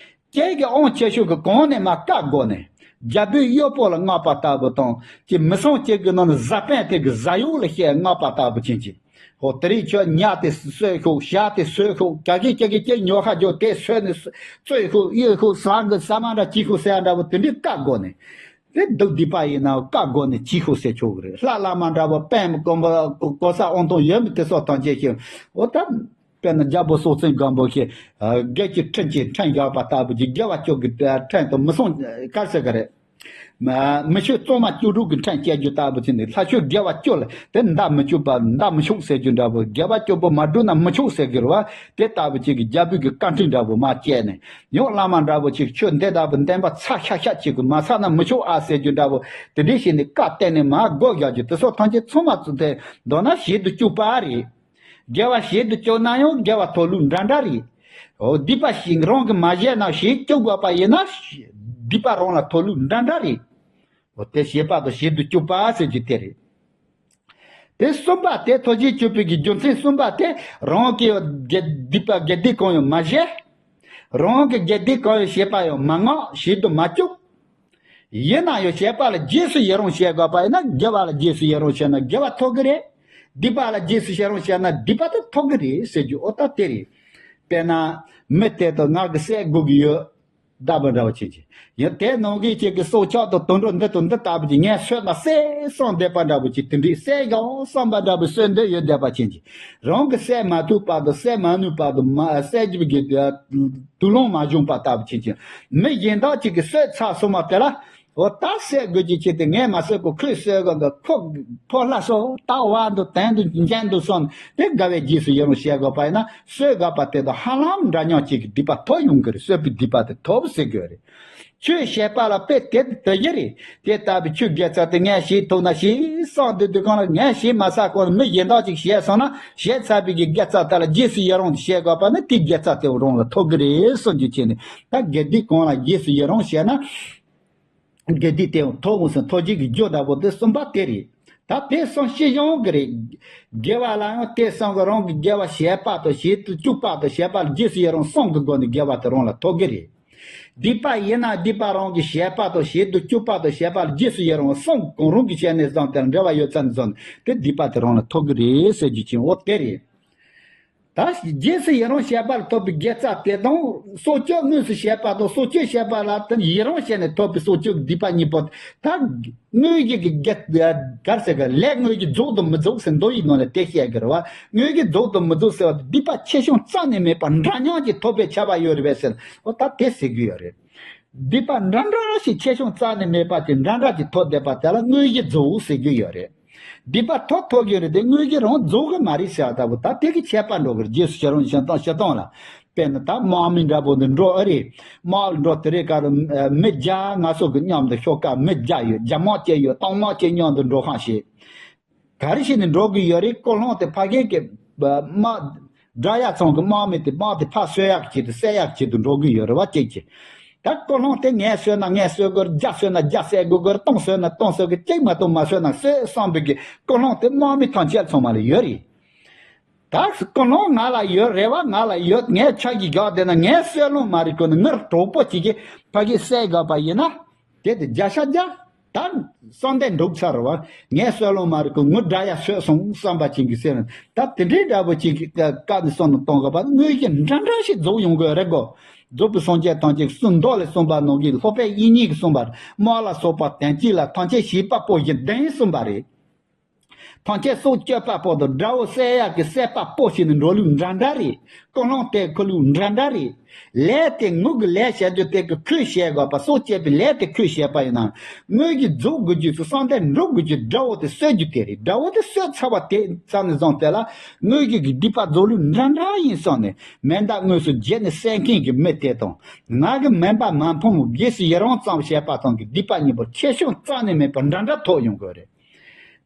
ཁྱེད་ཀྱིས་དབང་ཆེ་ཤོས་ཀྱི་གོང་ནས་མར་བཀའ་བསྒོ་ནས་རྒྱལ་པོའི་གཡོག་པོ་ལ་བསྔགས་པ་ལྟ་བུ་དང་ཀྱི་མི་སྲུང་ཁྱེད་ཀྱི་ནང་ནས་གཟའ་སྤེན་དེ་གི་གཟའ་གཡོག་ལ་བཤད་བསྔགས་པ་ལྟ་བུ་ཅན་གྱི། འོ་དེ་རིང་ཁྱོད་ཉ་དེ་གསོད་ཤོག་ཞག་དེ་གསོད་ཤོག་ཀྱ་ཀྱི་ཀྱ་ཀྱི་ཀྱི་ཉོ་ཁ་རྒྱོ་དེ་གསོད་ནས་གསོད་ཤོག་གཡུག་ཤོག་ཟ་གི་ཟ་མ་འདྲ་གྱིས་ཤོག་ཟེར་ཡ་འདྲ་བོ་དེ་འདྲའི་བཀའ་བསྒོ་ནས། དེ་སྡུག་སྡིག་པ་ཡིན་ན་བཀའ་བསྒོ་ནས་གྱིས་ཤོག་ཟེར་ཆོག་གི་རེད། ལྷ་བླ་མ་འདྲ་བོ་པདྨ་དཀོན་པོ་གོ་ས་དབང་ཐང་ཡོད་མི་དེ་སོགས་དང་བཅས་ཤིང་། འོ་ད་དཔེར་ན་རྒྱལ་པོ་སྲོག་འཛིན་སྒམ་པོ་ཞིག་སྒེར་གྱི་ཁྲིམས་ཀྱི་ཁྲིམས་བཞག་པ་ལྟ་བུ་ཅིག་དགེ་བ་བཅུ་གི་ཁྲིམས་དང་མི་སྲུང་ག་རེ་ཟེར་གི་རེད། མ་མི་ཆོས་གཙང་མ་བཅུ་དྲུག་གི་ཁྲིམས་བཅད་རྒྱུ་ལྟ་བུ་ཅིག་ནི་ལྷ་ཆོས་དགེ་བ་བཅུ་ལ་དེ་འདའ་མི་བཅུག་པ་འདའ་མི་ཆོག་ཟེར་རྒྱུ་འདྲ་བོ། དགེ་བ་བཅུ་པོ་མ་བསྒྲུབས་ན་མི་ཆོག་ཟེར་གི་རེད་བ། དེ་ལྟ་བུ་ཅིག་གི་རྒྱལ་པོའི་གི་བཀའ་ཁྲིམས་འདྲ་བོ་མར་བཅད་ནས་ཡང་བླ་མ་འདྲ་བོ་ཅིག་ཆོས་འདི་ལྟ་བུ་བདེན་པ་ཚ་ཤ་ཤ་ཅིག་གི་མ་ཚ་ན་མི་ཆོག་ཨ་ཟེར་རྒྱུ་འདྲ་བོ། དེ་འདྲའི་བྱས་ནས་བཀའ་གཏད་ནས་མར་བསྒོ་བཞག་རྒྱུ་དེ་སོགས་ཐམས་ཅད་ཚང་མ་ཚུད་དེ་མདོར་ན་བྱེད་དུ་བཅུག་པ་རེད། དགེ་བ་བྱེད་དུ་བཅུག་ན་ཡང་དགེ་བ་ཐོབ་ལུགས་འདྲ་འདྲ་རེད། འོ་སྡིག་པ་ཞིག་རང་གིས་མ་བཤད་ན་ཞེས་སྐྱོབ་དགོས་པ་ཡིན་ན། སྡིག་པ་རང་ལ་ཐོབ་ལུགས་འདྲ་འདྲ་རེད། འོ་དེ་བྱེད་པ་དང་བྱེད་དུ་བཅུག་པ་ཟེར་རྒྱུ་དེ་རེད། དེ་གསུམ་པ་དེ་ཐུགས་རྗེ་ཆེན་པོའི་གི་རྒྱུ་མཚན་གསུམ་པ་དེ། རང་གིས་དགེ་སྡིག་པ་དགེ་སྡིག་གང་ཡང་མ་བཤད། རང་གི་དགེ་སྡིག་གང་ཡང་བྱས་པ་ཡང་མ་བསྔགས། བྱེད་དུ་མ་བཅུག། ཡིན་ན་ཡང་བྱས་པ་ལ་རྗེས་སུ་ཡི་རང་བྱེད་དགོས་པ་ཡིན་ན། དགེ་བ་ལ་རྗེས་སུ་ཡི་རང་བྱས་ན་དགེ་བ་ཐོབ་ཀྱི་རེད། སྡིག་པ་ལ་རྗེས་སུ་ཡི་རང་བྱས་ན་སྡིག་པ་དེ་ཐོབ་ཀྱི་རེད་ཟེར་རྒྱུ་འོ་ད་དེ་རེད། དཔེར་ན་མི་དེ་དང་ང་གི་བསད་དགོས་ཀྱི་ཡོད་བསྡད་པ་འདྲ་བོ་ཅིག་ཡིན། དེ་ནང་གི་ཅིག་གི་སྲོག་ཆགས་དང་དུད་འགྲོ་འདི་དང་འདི་ལྟ་བུ་ཅིག་ངས་གསོད་ན་བསད་བསམ་བསྡད་པ་འདྲ་བོ་ཅིག་དེ་འདྲའི་བསད་དགོས་བསམ་པ་འདྲ་བོ་གསོད་འདོད་ཡོད་བསྡད་པ་ཅིག་ཡིན། རང་གིས་བསད་མ་ཐུབ་བར་དུ་བསད་མ་ནུས་བར་དུ་མ་བསད་རྒྱུ་གི་དུག་རླངས་མ་བྱུང་བ་ལྟ་བུ་ཅིག་ཡིན། མི་གཞན་དག་ཅིག་གིས་གསོད་ཚར་སོང་བ་དེ་ལ། འོ་ད་བསད་དགོས་ཀྱི་ཆེད་དུ་ངས་མ་བསད་གོ་ཁོས་གསོད་དགོས་འདུག་ཁོ་ཕོ་ལྷ་སོ་ད་བ་འདུག་དན་འདུག་འཇན་འདུག་སོང་དེ་དགའ་བའི་རྗེས་སུ་ཡི་རང་བྱེད་དགོས་པ་ཡིན་ན། གསོད་དགོས་པ་དེ་དང་ཧ་ལམ་འདྲ་མཉམ་གཅིག་གི་སྡིག་པ་ཐོབ་ཡོང་གི་རེད། གསོད་པའི་སྡིག་པ་དེ་ཐོབ་ཟེར་དགོས་རེད། ཆོས་བཤད་པ་ལ་དཔེ་དེ་དེ་ཡི་རེད། དེ་ལྟ་བུའི་ཆོས་དགེ་རྩ་དེ་ངས་བྱེད་ཐུབ་ན་བྱེད་བསམ་དུས་དུས་གང་ལ་ངས་བྱེད་མ་ཚར་གོང་ལ་མི་གཞན་དག་ཅིག་བྱས་སོང་ན། བྱས་ཚར་བའི་གི་དགེ་རྩ་དེ་ལ་རྗེས་སུ་ཡི་རང་བྱེད་དགོས་པ་ནི་དེའི་དགེ་རྩ་དེ་རང་ལ་ཐོབ་གི་རེད་གསུང་རྒྱུ་བྱས་ནས། ད་དགེ་སྡིག་གང་ལ་རྗེས་སུ་ཡི་རང་བྱས་ན། དགེ་སྡིག་དེ་ཡང་ཐོབ་འོང་ཟེར་ཐོབ་བྱེད་ཀྱི་རྒྱུ་འདྲ་པོ་དེ་གསུམ་པ་དེ་རེད། ད་དེ་གསུམ་ཤེས་ཡོང་གི་རེད། དགེ་བ་ལ་ཡང་དེ་གསུམ་གྱི་རང་གི་དགེ་བ་བྱེད་པ་དང་བྱེད་དུ་བཅུག་པ་དང་བྱེད་པ་ལ་རྗེས་སུ་ཡི་རང་གསུམ་གྱི་སྒོ་ནས་དགེ་བ་དེ་རང་ལ་ཐོབ་གི་རེད། སྡིག་པ་ཡིན་ན་སྡིག་པ་རང་གིས་བྱེད་པ་དང་བྱེད་དུ་བཅུག་པ་དང་བྱེད་པ་ལ་རྗེས་སུ་ཡི་རང་གསུམ་གང་རུང་གི་བྱས་ནས་བཟུང་དེ་ལ་འབྲེལ་བ་ཡོད་ཚད་ནས་བཟུང་དེ་སྡིག་པ་དེ་རང་ལ་ཐོབ་གི་རེད་ཟེར་རྒྱུ་ཅིག་འོ་དེ་རེད། ད་རྗེས་སུ་ཡི་རང་བྱེད་པར་ཐོབ་པའི་དགེ་རྩ་དེ་དང་སྲོག་གཅོད་དངོས་སུ་བྱེད་པ་དང་སྲོག་གཅོད་བྱེད་པ་ལ་དེ་ཡི་རང་བྱས་ནས་ཐོབ་པའི་སྲོག་གཅོད་སྡིག་པ་གཉིས་པོ་ད་དངོས་ཀྱི་དགེ་གར་ཟེར་གི་ལས་དངོས་ཀྱི་རྫོགས་དང་མི་རྫོགས་ཟེར་མདོ་ཡི་ནང་ལ་དེ་བཤད་གི་རེད་བ། དངོས་ཀྱི་རྫོགས་དང་མི་རྫོགས་ཟེར་བ་དེ་སྡིག་པ་ཆེ་ཆུང་རྩ་ནས་མེད་པར་འདྲ་མཉམ་གྱིས་ཐོབ་པའི་ཁྱབ་པ་ཡོད་རེད་པས་ཟེར་འོ་ད་དེ་ཟེར་གི་ཡོད་རེད། སྡིག་པ་འདྲ་འདྲ་ཞིག་ཆེ་ཆུང་རྩ་ནས་མེད་པ་དེ་འདྲ་འདྲ་གྱིས་ཐོབ་བསྡད་པ་དེ་ལ་དངོས་གཞི་རྫོགས་ཟེར་རྒྱུ་ཡོད་རེད། སྡིག་པ་ཐོབ་ཐོབ་ཀྱི་རེད་དེ་དངོས་གཞི་རང་རྫོགས་གི་མ་རེད་ཟེར་བ་ལྟ་བུ་ད་དེ་གི་ཁྱད་པར་འགྲོ་གི་རེད། རྗེས་སུ་ཞི་རང་ཞི་སྟོང་ཞི་སྟོང་ལ། དཔེར་ན་ད་དམག་མི་འདྲ་པོ་འདི་འགྲོ་ཨེ་རེད། དམག་ལ་འགྲོ་དེ་རེད་ག་རུ་མི་བརྒྱ་ང་ཚོ་གི་མཉམ་དུ་ཤོག་ཀ་མི་བརྒྱ་ཡོད། བརྒྱ་དམག་ཅན་ཡོད། སྟོང་དམག་ཅན་མཉམ་དུ་འགྲོ་ཁང་བྱེད། ག་རེ་བྱས་ནས་འགྲོ་གི་ཡོད་རེད། ཀུན་སློང་དེ་ཕ་གི་གི་དམག་དགྲ་ཡ་ཚང་གི་དམག་མི་དེ་དམག་དེ་ཕར་གསོད་ཡག་གི་ཆེད་དུ་བསད་ཡག་གི་ཆེད་དུ་འགྲོ་གི་ཡོད་རེད་བ་གཅིག་གིས། ད་ཀུན་སློང་དེ་ངས་གསོད་ན་ངས་གསོད་དགོས་རེད། བརྒྱ་གསོད་ན་བརྒྱ་བསད་དགོས་ཀྱི་རེད། སྟོང་གསོད་ན་སྟོང་གསོད་ཀྱི་གཅིག་མ་གཏོགས་མ་གསོད་ན་གསོད་བསམ་པའི་གི་ཀུན་སློང་དེ་དམག་མི་ཐམས་ཅད་ཚང་མ་ལ་ཡོད་རེད། ད་ཀུན་སློང་ང་ལ་ཡོད། རེ་བ་ང་ལ་ཡོད། ངས་ཆ་གིས་བཞག་བསྡད་ན་ངས་གསོད་ལོང་མ་རེད་ཀོ་ནི་ངར་གྲོགས་པོ་གཅིག་གིས་ཕ་གིས་བསད་དགོས་པ་ཡིན་ན། དེ་དེ་བརྒྱ་ཆ་བརྒྱ། ད་བསམ་གཏན་འགྲུབ་ཚར་བ། ངས་གསོད་ལོང་མ་རེད་ཀོ་ངུ་དགྲ་ཡ་གསོད་སོང་བསམ་པ་ཅིག་གིས་ཟེར་ན་ད་དེ་འདྲའི་འདྲ་པོ་ཅིག་གིས་བཀའ་ནས་གསུངས་ནས་གཏོང་དགོས་པ་དངོས་གཞི་འདྲ་འདྲ་ཞིག་རྫོགས་ཡོང་དགོས་རེད་གོ། རྫོགས་པའི་སངས་རྒྱས་ཐམས་ཅད་གསུང་མདོ་ལས་གསུངས་པ་ནང་གི་སློབ་དཔོན་དབྱིག་གཉེན་གྱིས་གསུངས་པ་རེད། དམག་ལ་སོགས་པ་དོན་གཅིག་ལ་ཐམས་ཅད་བྱིས་པ་པོ་བཞིན་ལྡན་གསུངས་པ་རེད། ཐམས་ཅད་སྲོག་གཅོད་པ་པོ་དང་དགྲ་བོ་བསད་ཡག་གི་བསད་པ་པོ་བྱས་ནས་འགྲོ་ལུགས་འདྲ་འདྲ་རེད། ཀུན་སློང་དེ་འཁོར་ལུགས་འདྲ་འདྲ་རེད། ལས་དེ་ངུ་གི་ལས་བྱ་རྒྱུ་དེ་གི་ཁོས་བྱེད་དགོས་པ་སྲོག་གཅོད་པའི་ལས་དེ་ཁོས་བྱེད་པ་ཡིན་ན། དངོས་ཀྱི་རྫོགས་དགོས་རྒྱུ་སུ་བསམ་གཏན་འགྲུབ་དགོས་རྒྱུ་དགྲ་བོ་དེ་གསོད་རྒྱུ་དེ་རེད། དགྲ་བོ་དེ་གསོད་ཚར་བ་དེ་ཙམ་ནས་བཟུང་དེ་ལ་དངོས་ཀྱི་གི་སྡིག་པ་རྫོགས་ལུགས་འདྲ་འདྲ་ཡིན་བསམ་ནས་མེ་མདའ་དངོས་སུ་བརྒྱབ་ནས་བསད་མཁན་གྱི་མི་དེ་དང་ང་གི་མིན་པ་མ་ཕམ་རྗེས་སུ་ཡི་རང་ཙམ་བྱས་པ་ཙམ་གྱི་སྡིག་པ་གཉིས་པོ་ཁྱད་ཆོས་རྩ་ནས་མེད་པར་འདྲ་འདྲ་ཐོབ་ཡོང་དགོས་རེད།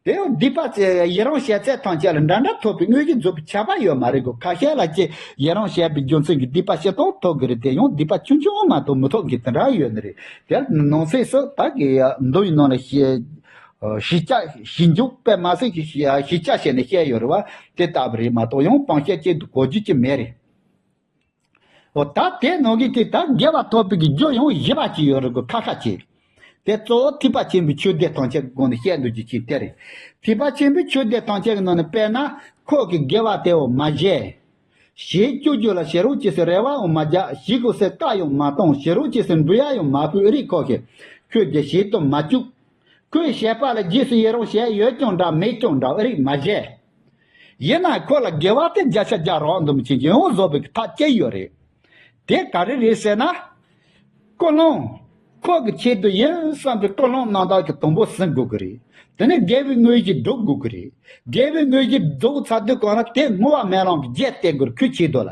དེ་ཡང་སྡིག་པ་ཚེ་ཡི་རང་བྱས་ཚད་ཐམས་ཅད་ལ་འདྲ་འདྲ་ཐོབ་པའི་དངོས་ཀྱི་རྫོགས་པའི་ཁྱབ་པ་ཡོད་མ་རེད་གོ། ཁ་ཤས་ལ་ཅིག་ཡི་རང་བྱས་པའི་རྒྱུ་མཚན་གྱིས་སྡིག་པ་ཞེ་དྲག་ཐོབ་གི་རེད། དེ་ཡང་སྡིག་པ་ཆུང་ཆུང་མ་གཏོགས་མི་ཐོབ་མཁན་དེ་འདྲ་ཡོད་ནི་རེད། དེར་ནང་གསེས་སུ་ད་གི་མདོ་ཡི་ནང་ལ་ཞེས་ཞིབ་ཆ་ཞིབ་འཇུག་དཔེ་མ་སྲིད་ཀྱི་ཞིབ་ཆ་བྱས་ནས་བཤད་ཡོད་རེད་བ། དེ་ལྟ་བུ་རེད་མ་གཏོགས་ཡང་སྤང་བཤད་ཅིག་ཏུ་གོ་རྒྱུ་ཅིག་མེད་རེད། འོ་ད་དེ་ནང་གི་དེ་ད་དགེ་བ་ཐོབ་པའི་གི་རྒྱུ་ཡང་བཞི་པ་ཅིག་ཡོད་རེད་གོ། ཁ་ཁ་ཅིག་དེ་གཙོ་བོ་ཐེག་པ་ཆེན་པོའི་ཆོས་སྡེ་ཐམས་ཅད་ཀྱི་སྒོ་ནས་བཤད་འདུག་རྒྱུ་ཅིག་དེ་རེད། ཐེག་པ་ཆེན་པོའི་ཆོས་སྡེ་ཐམས་ཅད་ཀྱི་ནང་ནས་དཔེར་ན་ཁོ་གི་དགེ་བ་དེའོ་མ་བྱས། ཞེས་སྐྱོ་རྒྱུ་ལ་ཞེ་རོགས་ཅེས་སུ་རེ་བའོ་མ་རྒྱག་ཞེ་དགོས་སའི་བཀའ་ཡང་མ་གཏོང་ཞེ་རོགས་ཅེས་སུ་འབུལ་ཡ་ཡང་མ་ཕུལ་རིགས་ཁོ་གིས་ཁོས་རྒྱ་ཞེ་དུ་མ་བཅུག་ཁོས་བྱས་པ་ལ་རྗེས་སུ་ཡི་རང་བྱས་ཡོད་ཀྱང་འདྲ་མེད་ཀྱང་འདྲ་རིགས་མ་བྱས། ཡིན་ན་ཁོ་ལ་དགེ་བ་དེ་བརྒྱ་ཆ་བརྒྱ་རག་འདུག་མི་ཆེན་གྱི་ཡོངས་རྫོགས་པའི་ཐག་བཅད་ཡོད་རེད། དེ་ག་རེ་རེད་ཟེར་ན། ཀུན་སློང་། ཁོ་གི་ཆེད་དུ་ཡིན་བསམ་པའི་ཀུན་སློང་རྣམ་དག་གི་དང་པོ་ཟིན་དགོས་ཀྱི་རེད། དེ་ནས་དགེ་བའི་དངོས་གཞི་སྒྲུབ་དགོས་ཀྱི་རེད། དགེ་བའི་དངོས་གཞི་རྫོགས་ཚར་དུས་གང་ན་དེ་བསྔོ་བ་སྨོན་ལམ་གྱི་རྒྱས་བཏབ་དགོས་རེད་ཁོའི་ཆེད་དུ་ལ།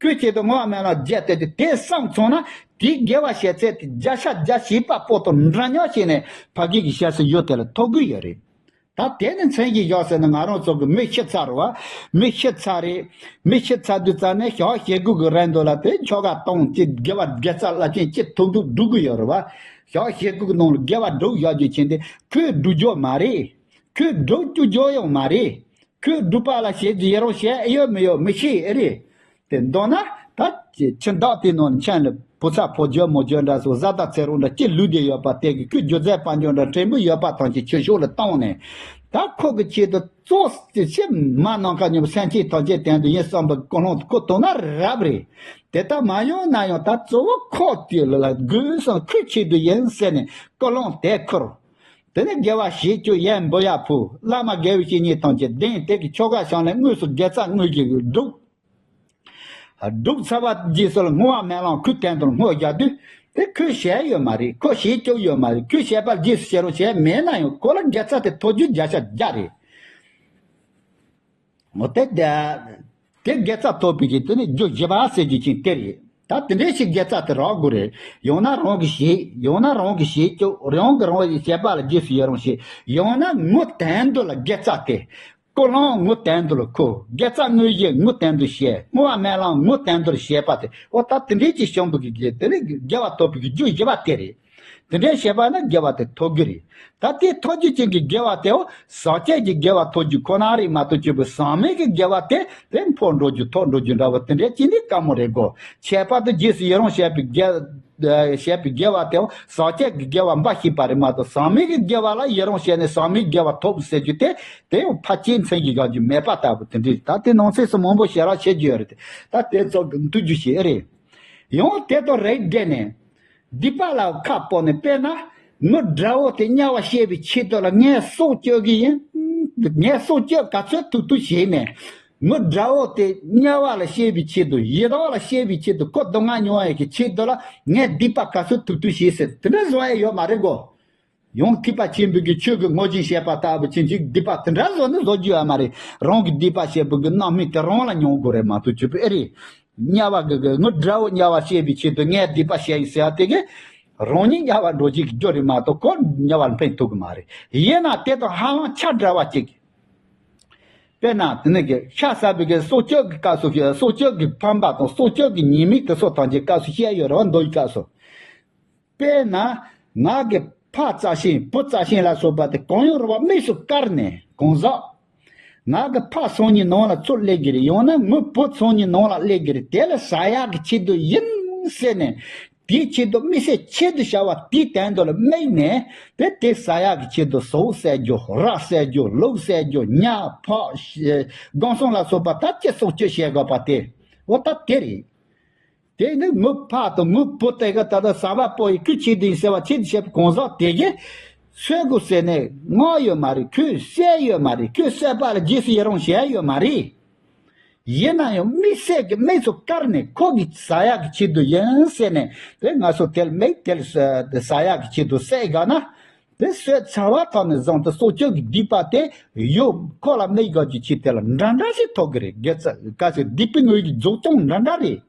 ཁོའི་ཆེད་དུ་བསྔོ་བ་སྨོན་ལམ་རྒྱས་བཏབ་དུས་དེ་བསམ་སོང་ན་དེའི་དགེ་བ་བྱས་ཚད་དེ་བརྒྱ་ཆ་བརྒྱ་བྱིས་པ་པོ་དང་འདྲ་མཉམ་བྱས་ནས་ཕ་གི་གི་ཞབས་སུ་ཡོད་དེ་ལ་ཐོབ་གི་ཡོད་རེད། ད་དེ་ནི་མཚན་གྱི་བཞག་ཟེར་ན་ང་རང་ཚོ་གི་མི་ཤི་ཚར་བ། མི་ཤི་ཚར་རེད། མི་ཤི་ཚར་དུས་ཙ་ནས་ཞག་ཞེ་དགུ་གི་རིང་དུ་ལ་དེ་ཆོ་ག་གཏོང་ཅི་དགེ་བ་དགེ་རྩ་རླབས་ཆེན་ཅི་ཐུབ་འདུག་སྒྲུབ་གི་ཡོད་རེད་བ། ཞག་ཞེ་དགུ་གི་ནང་ལ་དགེ་བ་སྒྲུབ་བཞག་རྒྱུ་ཆེན་དེ་ཁོས་སྒྲུབ་རྒྱུ་མ་རེད། ཁོས་སྒྲུབ་བཅུག་རྒྱུ་ཡང་མ་རེད། ཁོས་སྒྲུབ་པ་ལ་བྱེད་རྒྱུ་ཡི་རང་བྱེད་ཨེ་ཡོད་མི་ཡོད་མི་ཤེས་ཨེ་རེད། དེ་མདོར་ན་ད་ཁྱི་ཁྱི་བདག་དེ་ནང་ནས་ཁྱེད་ལ་བུ་ཚ་ཕོ་རྒྱུ་མོ་རྒྱུ་འདྲ་སོགས་བཟའ་ཟླ་ཚེ་རོགས་འདྲ་ཅི་ལུས་བསྡད་ཡོད་པ་དེ་གི་ཁོས་རྒྱུ་རྫས་དཔལ་འབྱོར་འདྲ་ཕྲན་བུ་ཡོད་པ་ཐམས་ཅད་ཁྱི་ཤོག་ལ་བཏང་ནས་ད་ཁོ་གི་ཆེད་དུ་གཙོ་ཆེ་མ་ནང་ཁ་ཉོ་སེམས་ཅན་ཐམས་ཅད་དོན་དུ་ཡིན་བསམ་པའི་ཀུན་སློང་ཁོ་དོན་ན་རབ་རེད། དེ་ལྟར་མ་ཡོང་ན་ཡང་ད་གཙོ་བོ་ཁོ་དེ་ལ་དགོས་སམ་ཁོའི་ཆེད་དུ་ཡིན་ཟེར་ནས་ཀུན་སློང་དེ་ཁུར། དེ་ནས་དགེ་བ་བྱེད་རྒྱུ་ཡན་འབུལ་ཡག་ཕུལ། བླ་མ་དགེ་བའི་བཤེས་གཉེན་ཐམས་ཅད་གདན་དེ་གི་ཆོ་ག་བྱང་ལས་དངོས་སུ་དགེ་རྩ་དངོས་ཀྱི་སྒྲུབ། སྒྲུབ་ཚར་བ་རྗེས་སུ་ལ་བསྔོ་བ་སྨོན་ལམ་ཁོའི་སྟེང་དུ་བསྔོ་རྒྱག་དུས་དེ་ཁོས་བྱས་ཡོད་མ་རེད། ཁོ་བྱེད་བཅུག་ཡོད་མ་རེད། ཁོས་བྱས་པ་རྗེས་སུ་བྱེད་རོགས་བྱས་མེད་ན་ཡང་ཁོ་ལ་དགེ་རྩ་དེ་ཐོབ་རྒྱུ་བརྒྱ་ཆ་བརྒྱ་རེད། འོ་དེ་དེ་དེ་དགེ་རྩ་ཐོབ་པའི་གི་དེ་ནི་རྒྱུ་བཞི་པ་ཟེར་རྒྱུ་ཅིག་དེ་རེད། ད་དེ་འདྲའི་ཞིག་དགེ་རྩ་དེ་རག་དགོས་རེད། ཡང་ན་རང་གིས་བྱེད། ཡང་ན་རང་གིས་བྱེད་བཅུག་རང་གིས་རང་གི་བྱས་པ་ལ་རྗེས་སུ་ཡི་རང་བྱེད། ཡང་ན་ངོ་དོན་དུ་ལ་དགེ་རྩ་དེ། ཀུན་སློང་ངོ་དོན་དུ་ལ་ཁུར། དགེ་རྩ་དངོས་གཞི་ངོ་དོན་དུ་བྱས། བསྔོ་བ་སྨོན་ལམ་ངོ་དོན་དུ་བྱས་པ་དེ་འོ་ད་དེ་འདྲའི་ཅིག་བྱུང་བའི་གི་དེ་ནི་དགེ་བ་ཐོབ་པའི་གི་རྒྱུ་བཞི་པ་དེ་རེད། དེ་འདྲའི་བྱས་པ་ན་དགེ་བ་དེ་ཐོབ་གི་རེད། ད་དེ་ཐོབ་རྒྱུ་ཅན་གྱི་དགེ་བ་དེའོ་ཟག་བཅས་ཀྱི་དགེ་བ་ཐོབ་རྒྱུ་ཁོ་ན་རེད་མ་གཏོགས་ཅིག་པུ་ཟག་མེད་ཀྱི་དགེ་བ་དེ་དེ་འཕོ་འགྲོ་རྒྱུ་ཐོབ་འགྲོ་རྒྱུ་འདྲ་བོ་དེ་འདྲའི་ཅི་ནི་དཀའ་མོ་རེད་གོ། ཁྱད་པར་དུ་རྗེས་སུ་ཡི་རང་བྱས་པའི་དགེ་བྱས་པའི་དགེ་བ་དེའོ་ཟག་བཅས་ཀྱི་དགེ་བ་འབའ་ཞིག་པ་རེད་མ་གཏོགས་ཟག་མེད་ཀྱི་དགེ་བ་ལ་ཡི་རང་བྱས་ནས་ཟག་མེད་དགེ་བ་ཐོབ་ཟེར་རྒྱུ་དེ་དེ་ཡང་ཕལ་ཆེར་མཚན་གྱི་དགག་རྒྱུ་མེད་པ་ལྟ་བུ་དེ་འདྲ་རེད། ད་དེ་ནང་གསེས་སུ་མང་པོ་ཞེ་དྲག་བཤད་རྒྱུ་ཡོད་རེད། ད་དེ་ཚོ་གི་མཐུན་རྒྱུ་ཞིག་ཨེ་རེད། ཡང་དེ་དང་རེག་བསྡད་ནས། སྡིག་པ་ལ་ཁ་སྤོ་ནས་དཔེར་ན། མི་དགྲ་བོ་དེ་དམྱལ་བ་སྐྱེ་བའི་ཆེད་དུ་ལ་ངས་སྲོག་གཅོད་ཀྱི་ཡིན། ངས་སྲོག་གཅོད་ག་ཚོད་ཐུབ་ཐུབ་བྱས་ནས། མི་དགྲ་བོ་དེ་དམྱལ་བ་ལ་སྐྱེ་བའི་ཆེད་དུ་ཡི་དྭགས་ལ་སྐྱེ་བའི་ཆེད་དུ་ཁོ་སྡུག་བསྔལ་མྱོང་ཡས་ཀྱི་ཆེད་དུ་ལ་ངས་སྡིག་པ་ག་ཚོད་ཐུབ་ཐུབ་བྱས་ཟེར་དེ་འདྲ་བཟོ་ཡས་ཡོད་མ་རེད་གོ། ཡང་ཐེག་པ་ཆེན་པོའི་གི་ཆོས་ཀྱི་ངོ་བཞིན་བཤད་པ་ལྟ་བུ་ཅན་ཅིག་སྡིག་པ་དེ་འདྲ་བཟོ་ནི་བཟོ་རྒྱུ་ཡོད་མ་རེད། རང་གི་སྡིག་པ་བཤད་པའི་གི་རྣམ་སྨིན་དེ་རང་ལ་མྱོང་དགོས་རེད་མ་གཏོགས་ཆོས་པའི་ཨེ་རེད། དམྱལ་བ་གི་གི་ངའི་དགྲ་བོ་དམྱལ་བ་སྐྱེ་བའི་ཆེད་དུ་ངས་སྡིག་པ་བཤད་ཡིན་ཟེར་བ་དེ་གི་རང་ཉིད་དམྱལ་བ་འགྲོ་བྱེད་ཀྱི་རྒྱུ་རེད་མ་གཏོགས་ཁོ་དམྱལ་བར་འཕེན་ཐུབ་གི་མ་རེད། ཡིན་ན་དེ་དང་ཧ་ལམ་ཆ་འདྲ་བ་ཅིག་དཔེར་ན་དེ་ནི་གི་ཤ་ཟ་བའི་གི་སྲོག་གཅོད་ཀྱི་སྐབས་སུ་སྲོག་གཅོད་ཀྱི་ཕམ་པ་དང་སྲོག་གཅོད་ཀྱི་ཉེས་དམིགས་དེ་ཚོ་ཐམས་ཅད་སྐབས་སུ་བཤད་ཡོད་རེད་བ། མདོ་ཡི་སྐབས་སུ། དཔེར་ན། ང་གི་ཕ་རྩ་ཤིང་བུ་རྩ་ཤིང་ལ་སོགས་པ་དེ་གང་ཡང་རུང་བ་དམིགས་སུ་བཀར་ནས་གང་ཟག་ང་གི་ཕ་ཚང་གཉིས་ནང་ལ་ཚུར་སླེབས་ཀྱི་རེད། ཡང་ན་ངའི་བུ་ཚང་གཉིས་ནང་ལ་སླེབས་ཀྱི་རེད། དེ་ལ་ཟ་ཡག་གི་ཆེད་དུ་ཡིན་ཟེར་ནས། དེའི་ཆེད་དུ་དམིགས་བསལ་ཆེད་དུ་བྱ་བ་དེའི་དོན་དུ་ལ་དམིགས་ནས་དེ་དེ་ཟ་ཡག་གི་ཆེད་དུ་ཟོག་བསད་རྒྱུ་ར་བསད་རྒྱུ་ལུག་བསད་རྒྱུ་ཉ་ཕག་སྒང་སོང་ལ་སོགས་པ་ད་ཅི་སྲོག་གཅོད་བྱེད་དགོས་པ་དེ་འོ་ད་དེ་རེད། དེ་ནི་ངའི་ཕ་དང་ངའི་བུ་དེ་ག་ད་ལྟ་ཟ་བ་པོ་ཡི་ཁོའི་ཆེད་དུ་ཡིན་ཟེར་བ་ཆེད་དུ་བྱས་པའི་གང་ཟག་དེ་གིས་གསོད་དགོས་ཟེར་ནས་མངགས་ཡོད་མ་རེད། ཁོས་བསད་ཡོད་མ་རེད། ཁོས་བསད་པ་ལ་རྗེས་སུ་ཡི་རང་བྱས་ཡོད་མ་རེད། ཡིན་ན་ཡང་དམིགས་བསལ་གྱི་དམིགས་སུ་བཀར་ནས་ཁོ་གིས་ཟ་ཡག་གི་ཆེད་དུ་ཡིན་ཟེར་ནས་དེ་ང་ཚོ་དེ་ལ་དམིགས་དེ་ལ་ཟ་ཡག་གི་ཆེད་དུ་བསད་དགོས་ན། དེ་གསོད་ཚར་བ་ཐོག་ནས་བཟུང་སྟེ་སྲོག་གཅོད་ཀྱི་སྡིག་པ་དེ་ཡོད་ཁོ་ལ་དམིགས་དགོས་ཀྱི་ཆེད་དེ་ལ་འདྲ་འདྲ་ཞིག་ཐོབ་ཀྱི་རེད། དགེ་རྩ་གལ་སྲིད་སྡིག་པའི་དངོས་ཀྱི་རྫོགས་བྱང་འདྲ་འདྲ་རེད།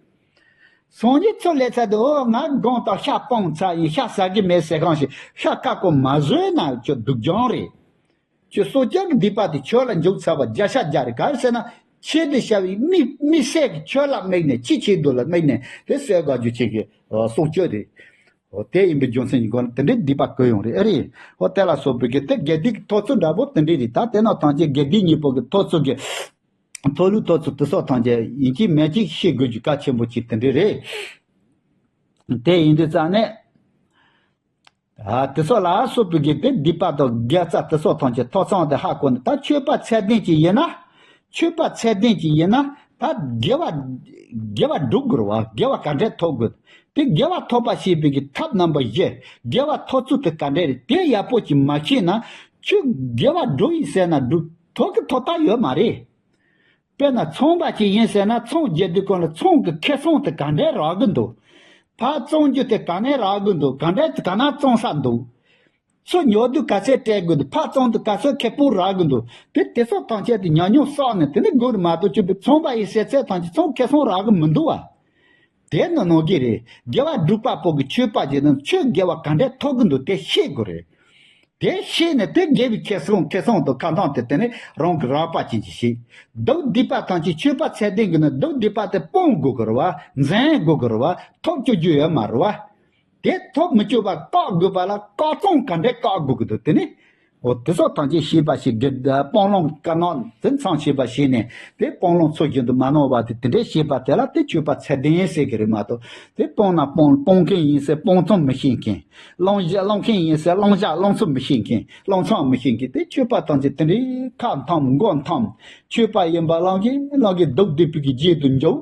སང་ཉིན་ཚུར་སླེབས་ཚར་དུས་འོ་ང་དགོང་དག་ཤ་སྤངས་ཚར་ཡིན། ཤ་ཟ་གི་མེད་ཟེར་གང་ཞིག་ཤ་ཁ་སྐོམ་མ་བཟོས་ན་ཁྱོད་སྡུག་སྦྱོང་རེད། ཁྱོད་སྲོག་གཅོད་ཀྱི་སྡིག་པ་དེ་ཁྱོད་ལ་འཇུག་ཚར་བ་བརྒྱ་ཆ་བརྒྱ་རེད། ག་རེ་ཟེར་ན་ཆེད་དུ་བྱ་བའི་དམིགས་དམིགས་བསལ་གྱི་ཁྱོད་ལ་དམིགས་ནས་ཕྱི་ཆེད་དུ་ལ་དམིགས་ནས་དེ་གསོད་དགོས་རྒྱུ་ཆེད་ཀྱི་སྲོག་གཅོད་རེད། འོ་དེ་ཡིན་པའི་རྒྱུ་མཚན་གྱི་སྒོ་ནས་དེ་འདྲའི་སྡིག་པ་བསྐུལ་ཡོང་རེད། ཨེ་རེད། འོ་དེ་ལ་སོགས་པའི་གི་དེ་དགེ་སྡིག་གི་ཐོབ་ཚུལ་འདྲ་པོ་དེ་འདྲའི་རེད། ད་དེ་ནང་ཐམས་ཅད་དགེ་སྡིག་གཉིས་པོ་གི་ཐོབ་ཚུལ་གྱི་ཐོབ་ལུགས་ཐོབ་ཚུལ་དེ་སོགས་ཐམས་ཅད་ཡིན་གཅིག་མིན་གཅིག་ཤེས་དགོས་རྒྱུ་གལ་ཆེན་པོ་ཅིག་དེ་འདྲའི་རེད། དེ་ཡིན་དུས་ཙང་ནས། ཨ་དེ་ཚོ་ལ་སོགས་པའི་གི་དེ་སྡིག་པ་དང་དགེ་རྩ་དེ་ཚོ་ཐམས་ཅད་ཐོབ་ཚང་དེ་ཧ་གོ་ནས་ད་ཆོས་པ་ཚད་ལྡན་ཅིག་ཡིན་ན། ཆོས་པ་ཚད་ལྡན་ཅིག་ཡིན་ན་ད་དགེ་བ་དགེ་བ་སྒྲུབ་དགོས་རེད་བ། དགེ་བ་ག་འདྲས་ཐོབ་དགོས། དེ་དགེ་བ་ཐོབ་པ་ཞེས་པའི་གི་ཐབས་རྣམ་པ་བཞི། དགེ་བ་ཐོབ་ཚུལ་དེ་ག་འདྲས་རེད། དེ་ཡག་པོ་ཅིག་མ་ཤེས་ན་ཁྱོད་དགེ་བ་སྒྲུབ་ཡིན་ཟེར་ན་སྒྲུབ་ཐོབ་ཀྱི་ཐོབ་ཐབས་ཡོད་མ་རེད། དཔེར་ན་ཚོང་པ་ཅིག་ཡིན་ཟེར་ན་ཚོང་རྒྱག་དུས་སྐབས་ལ་ཚོང་གི་ཁེ་བཟང་དེ་ག་འདྲས་རག་གི་འདུག་ཕར་བཙོང་རྒྱུ་དེ་ག་ནས་རག་གི་འདུག་ག་འདྲས་ག་ན་བཙོང་ས་འདུག་ཚུར་ཉོ་དུས་ག་ཚད་སྤྲད་དགོས་འདུག་ཕར་བཙོང་དུས་ག་ཚོད་ཁེ་སྤོགས་རག་གི་འདུག་དེ་དེ་ཚོ་ཐམས་ཅད་དེ་ཉམས་མྱོང་བསགས་ནས་དེ་ནི་དགོས་རེད་མ་གཏོགས་ཆོས་པའི་ཚོང་པ་ཡིན་ཟེར་ཚད་ཐམས་ཅད་ཚོང་ཁེ་བཟང་རག་གི་མི་འདུག་བ། དེ་ནི་ནང་གི་རེད། དགེ་བ་སྒྲུབ་པ་པོ་གི་ཆོས་པ་ཅིག་ནི་ཆོས་དགེ་བ་ག་འདྲས་ཐོབ་གི་འདུག་དེ་ཤེས་དགོས་རེད། དེ་ཤེས་ནས་དེ་དགེ་བའི་ཁེ་བཟང་ཁེ་བཟང་དང་ཁ་འདང་དེ་དེ་ནི་རང་གི་རགས་པ་ཅན་གྱིས་ཤེས། སྡུག་སྡིག་པ་ཐམས་ཅད་ཆོས་པ་ཚད་ལྡན་གྱིས་ནི་སྡུག་སྡིག་པ་དེ་སྤོང་དགོས་ཀྱི་རེད་བ། འཛེམ་དགོས་ཀྱི་རེད་བ། ཐོབ་བཅུག་རྒྱུ་ཡོད་མ་རེད་བ། དེ་ཐོབ་མི་བཅུག་པ་བཀག་དགོས་པ་ལ་བཀག་སྡོམ་ག་འདྲས་བཀག་དགོས་ཀྱི་འདུག་དེ་ནི། འོ་དེ་སོགས་ཐམས་ཅད་ཤེས་པ་ཞིག་དགེ་སྤང་བླང་དཀའ་ངལ་དེ་མཚམས་ཆད་པ་ཞིག་ནས་དེ་སྤང་བླང་ཚུལ་བཞིན་དུ་མ་གནང་བ་དེ་དེ་འདྲས་ཤེས་པ་དེ་ལ་དེ་ཆོས་པ་ཚད་ལྡན་ཟེར་གྱི་རེད་མ་གཏོགས། དེ་སྤོང་ན་སྤོང་སྤོང་མཁན་ཡིན་ཟེར་སྤོང་ཚུལ་མི་ཤེས་མཁན། བླང་བྱ་བླང་མཁན་ཡིན་ཟེར་བླང་བྱ་བླང་ཚུལ་མི་ཤེས་མཁན། བླང་ཚུལ་མི་ཤེས་མཁན་དེ་ཆོས་པ་ཐམས་ཅད་དེ་འདྲའི་ཁ་འཐམ་མགོ་འཐམ། ཆོས་པ་ཡིན་པ་བླངས་ཀྱིན་བླངས་ཀྱིན་སྡུག་སྡིག་པའི་གི་རྗེས་སུ་འཇུག་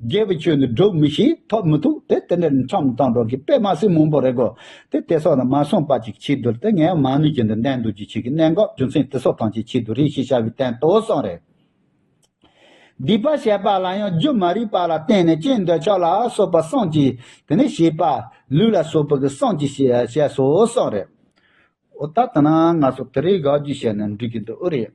དགེ་བའི་ཆོས་ནི་སྒྲུབ་མི་ཤེས། ཐོབ་མི་ཐུབ། དེ་དེ་འདྲའི་ཁྲམ་བཏང་འགྲོ་གི་དཔེ་མ་སྲིད་མང་པོ་རེད་གོ། དེ་དེ་སོགས་ལ་མ་སོང་པ་ཅིག་ཆེད་དུ་དེ་ངས་མ་ནུས་ཀྱི་འདི་གནད་འདུག་ཅིག་ཆེད་ཀྱི་གནད་འགག་རྒྱུ་མཚན་དེ་སོགས་ཐམས་ཅད་ཆེད་དུ་རེད་ཞེས་བྱ་བའི་དོན་དུ་གསུངས་རེད། སྡིག་པ་བཤད་པ་ལ་ཡང་རྒྱུ་མ་རིག་པ་ལ་བརྟེན་ནས་རྐྱེན་འདོད་ཆགས་ལ་སོགས་པ་གསུམ་གྱིས་དེ་ནི་བྱས་པ་ལུས་ལ་སོགས་པ་གི་གསུམ་གྱིས་བྱས་བྱས་སོ་གསུངས་རེད། འོ་ད་ལྟ་ན་ང་ཚོ་དེ་རིགས་དགག་རྒྱུ་བཤད་ན་འགྲིག་གི་འདུག་ཨོ་རེད།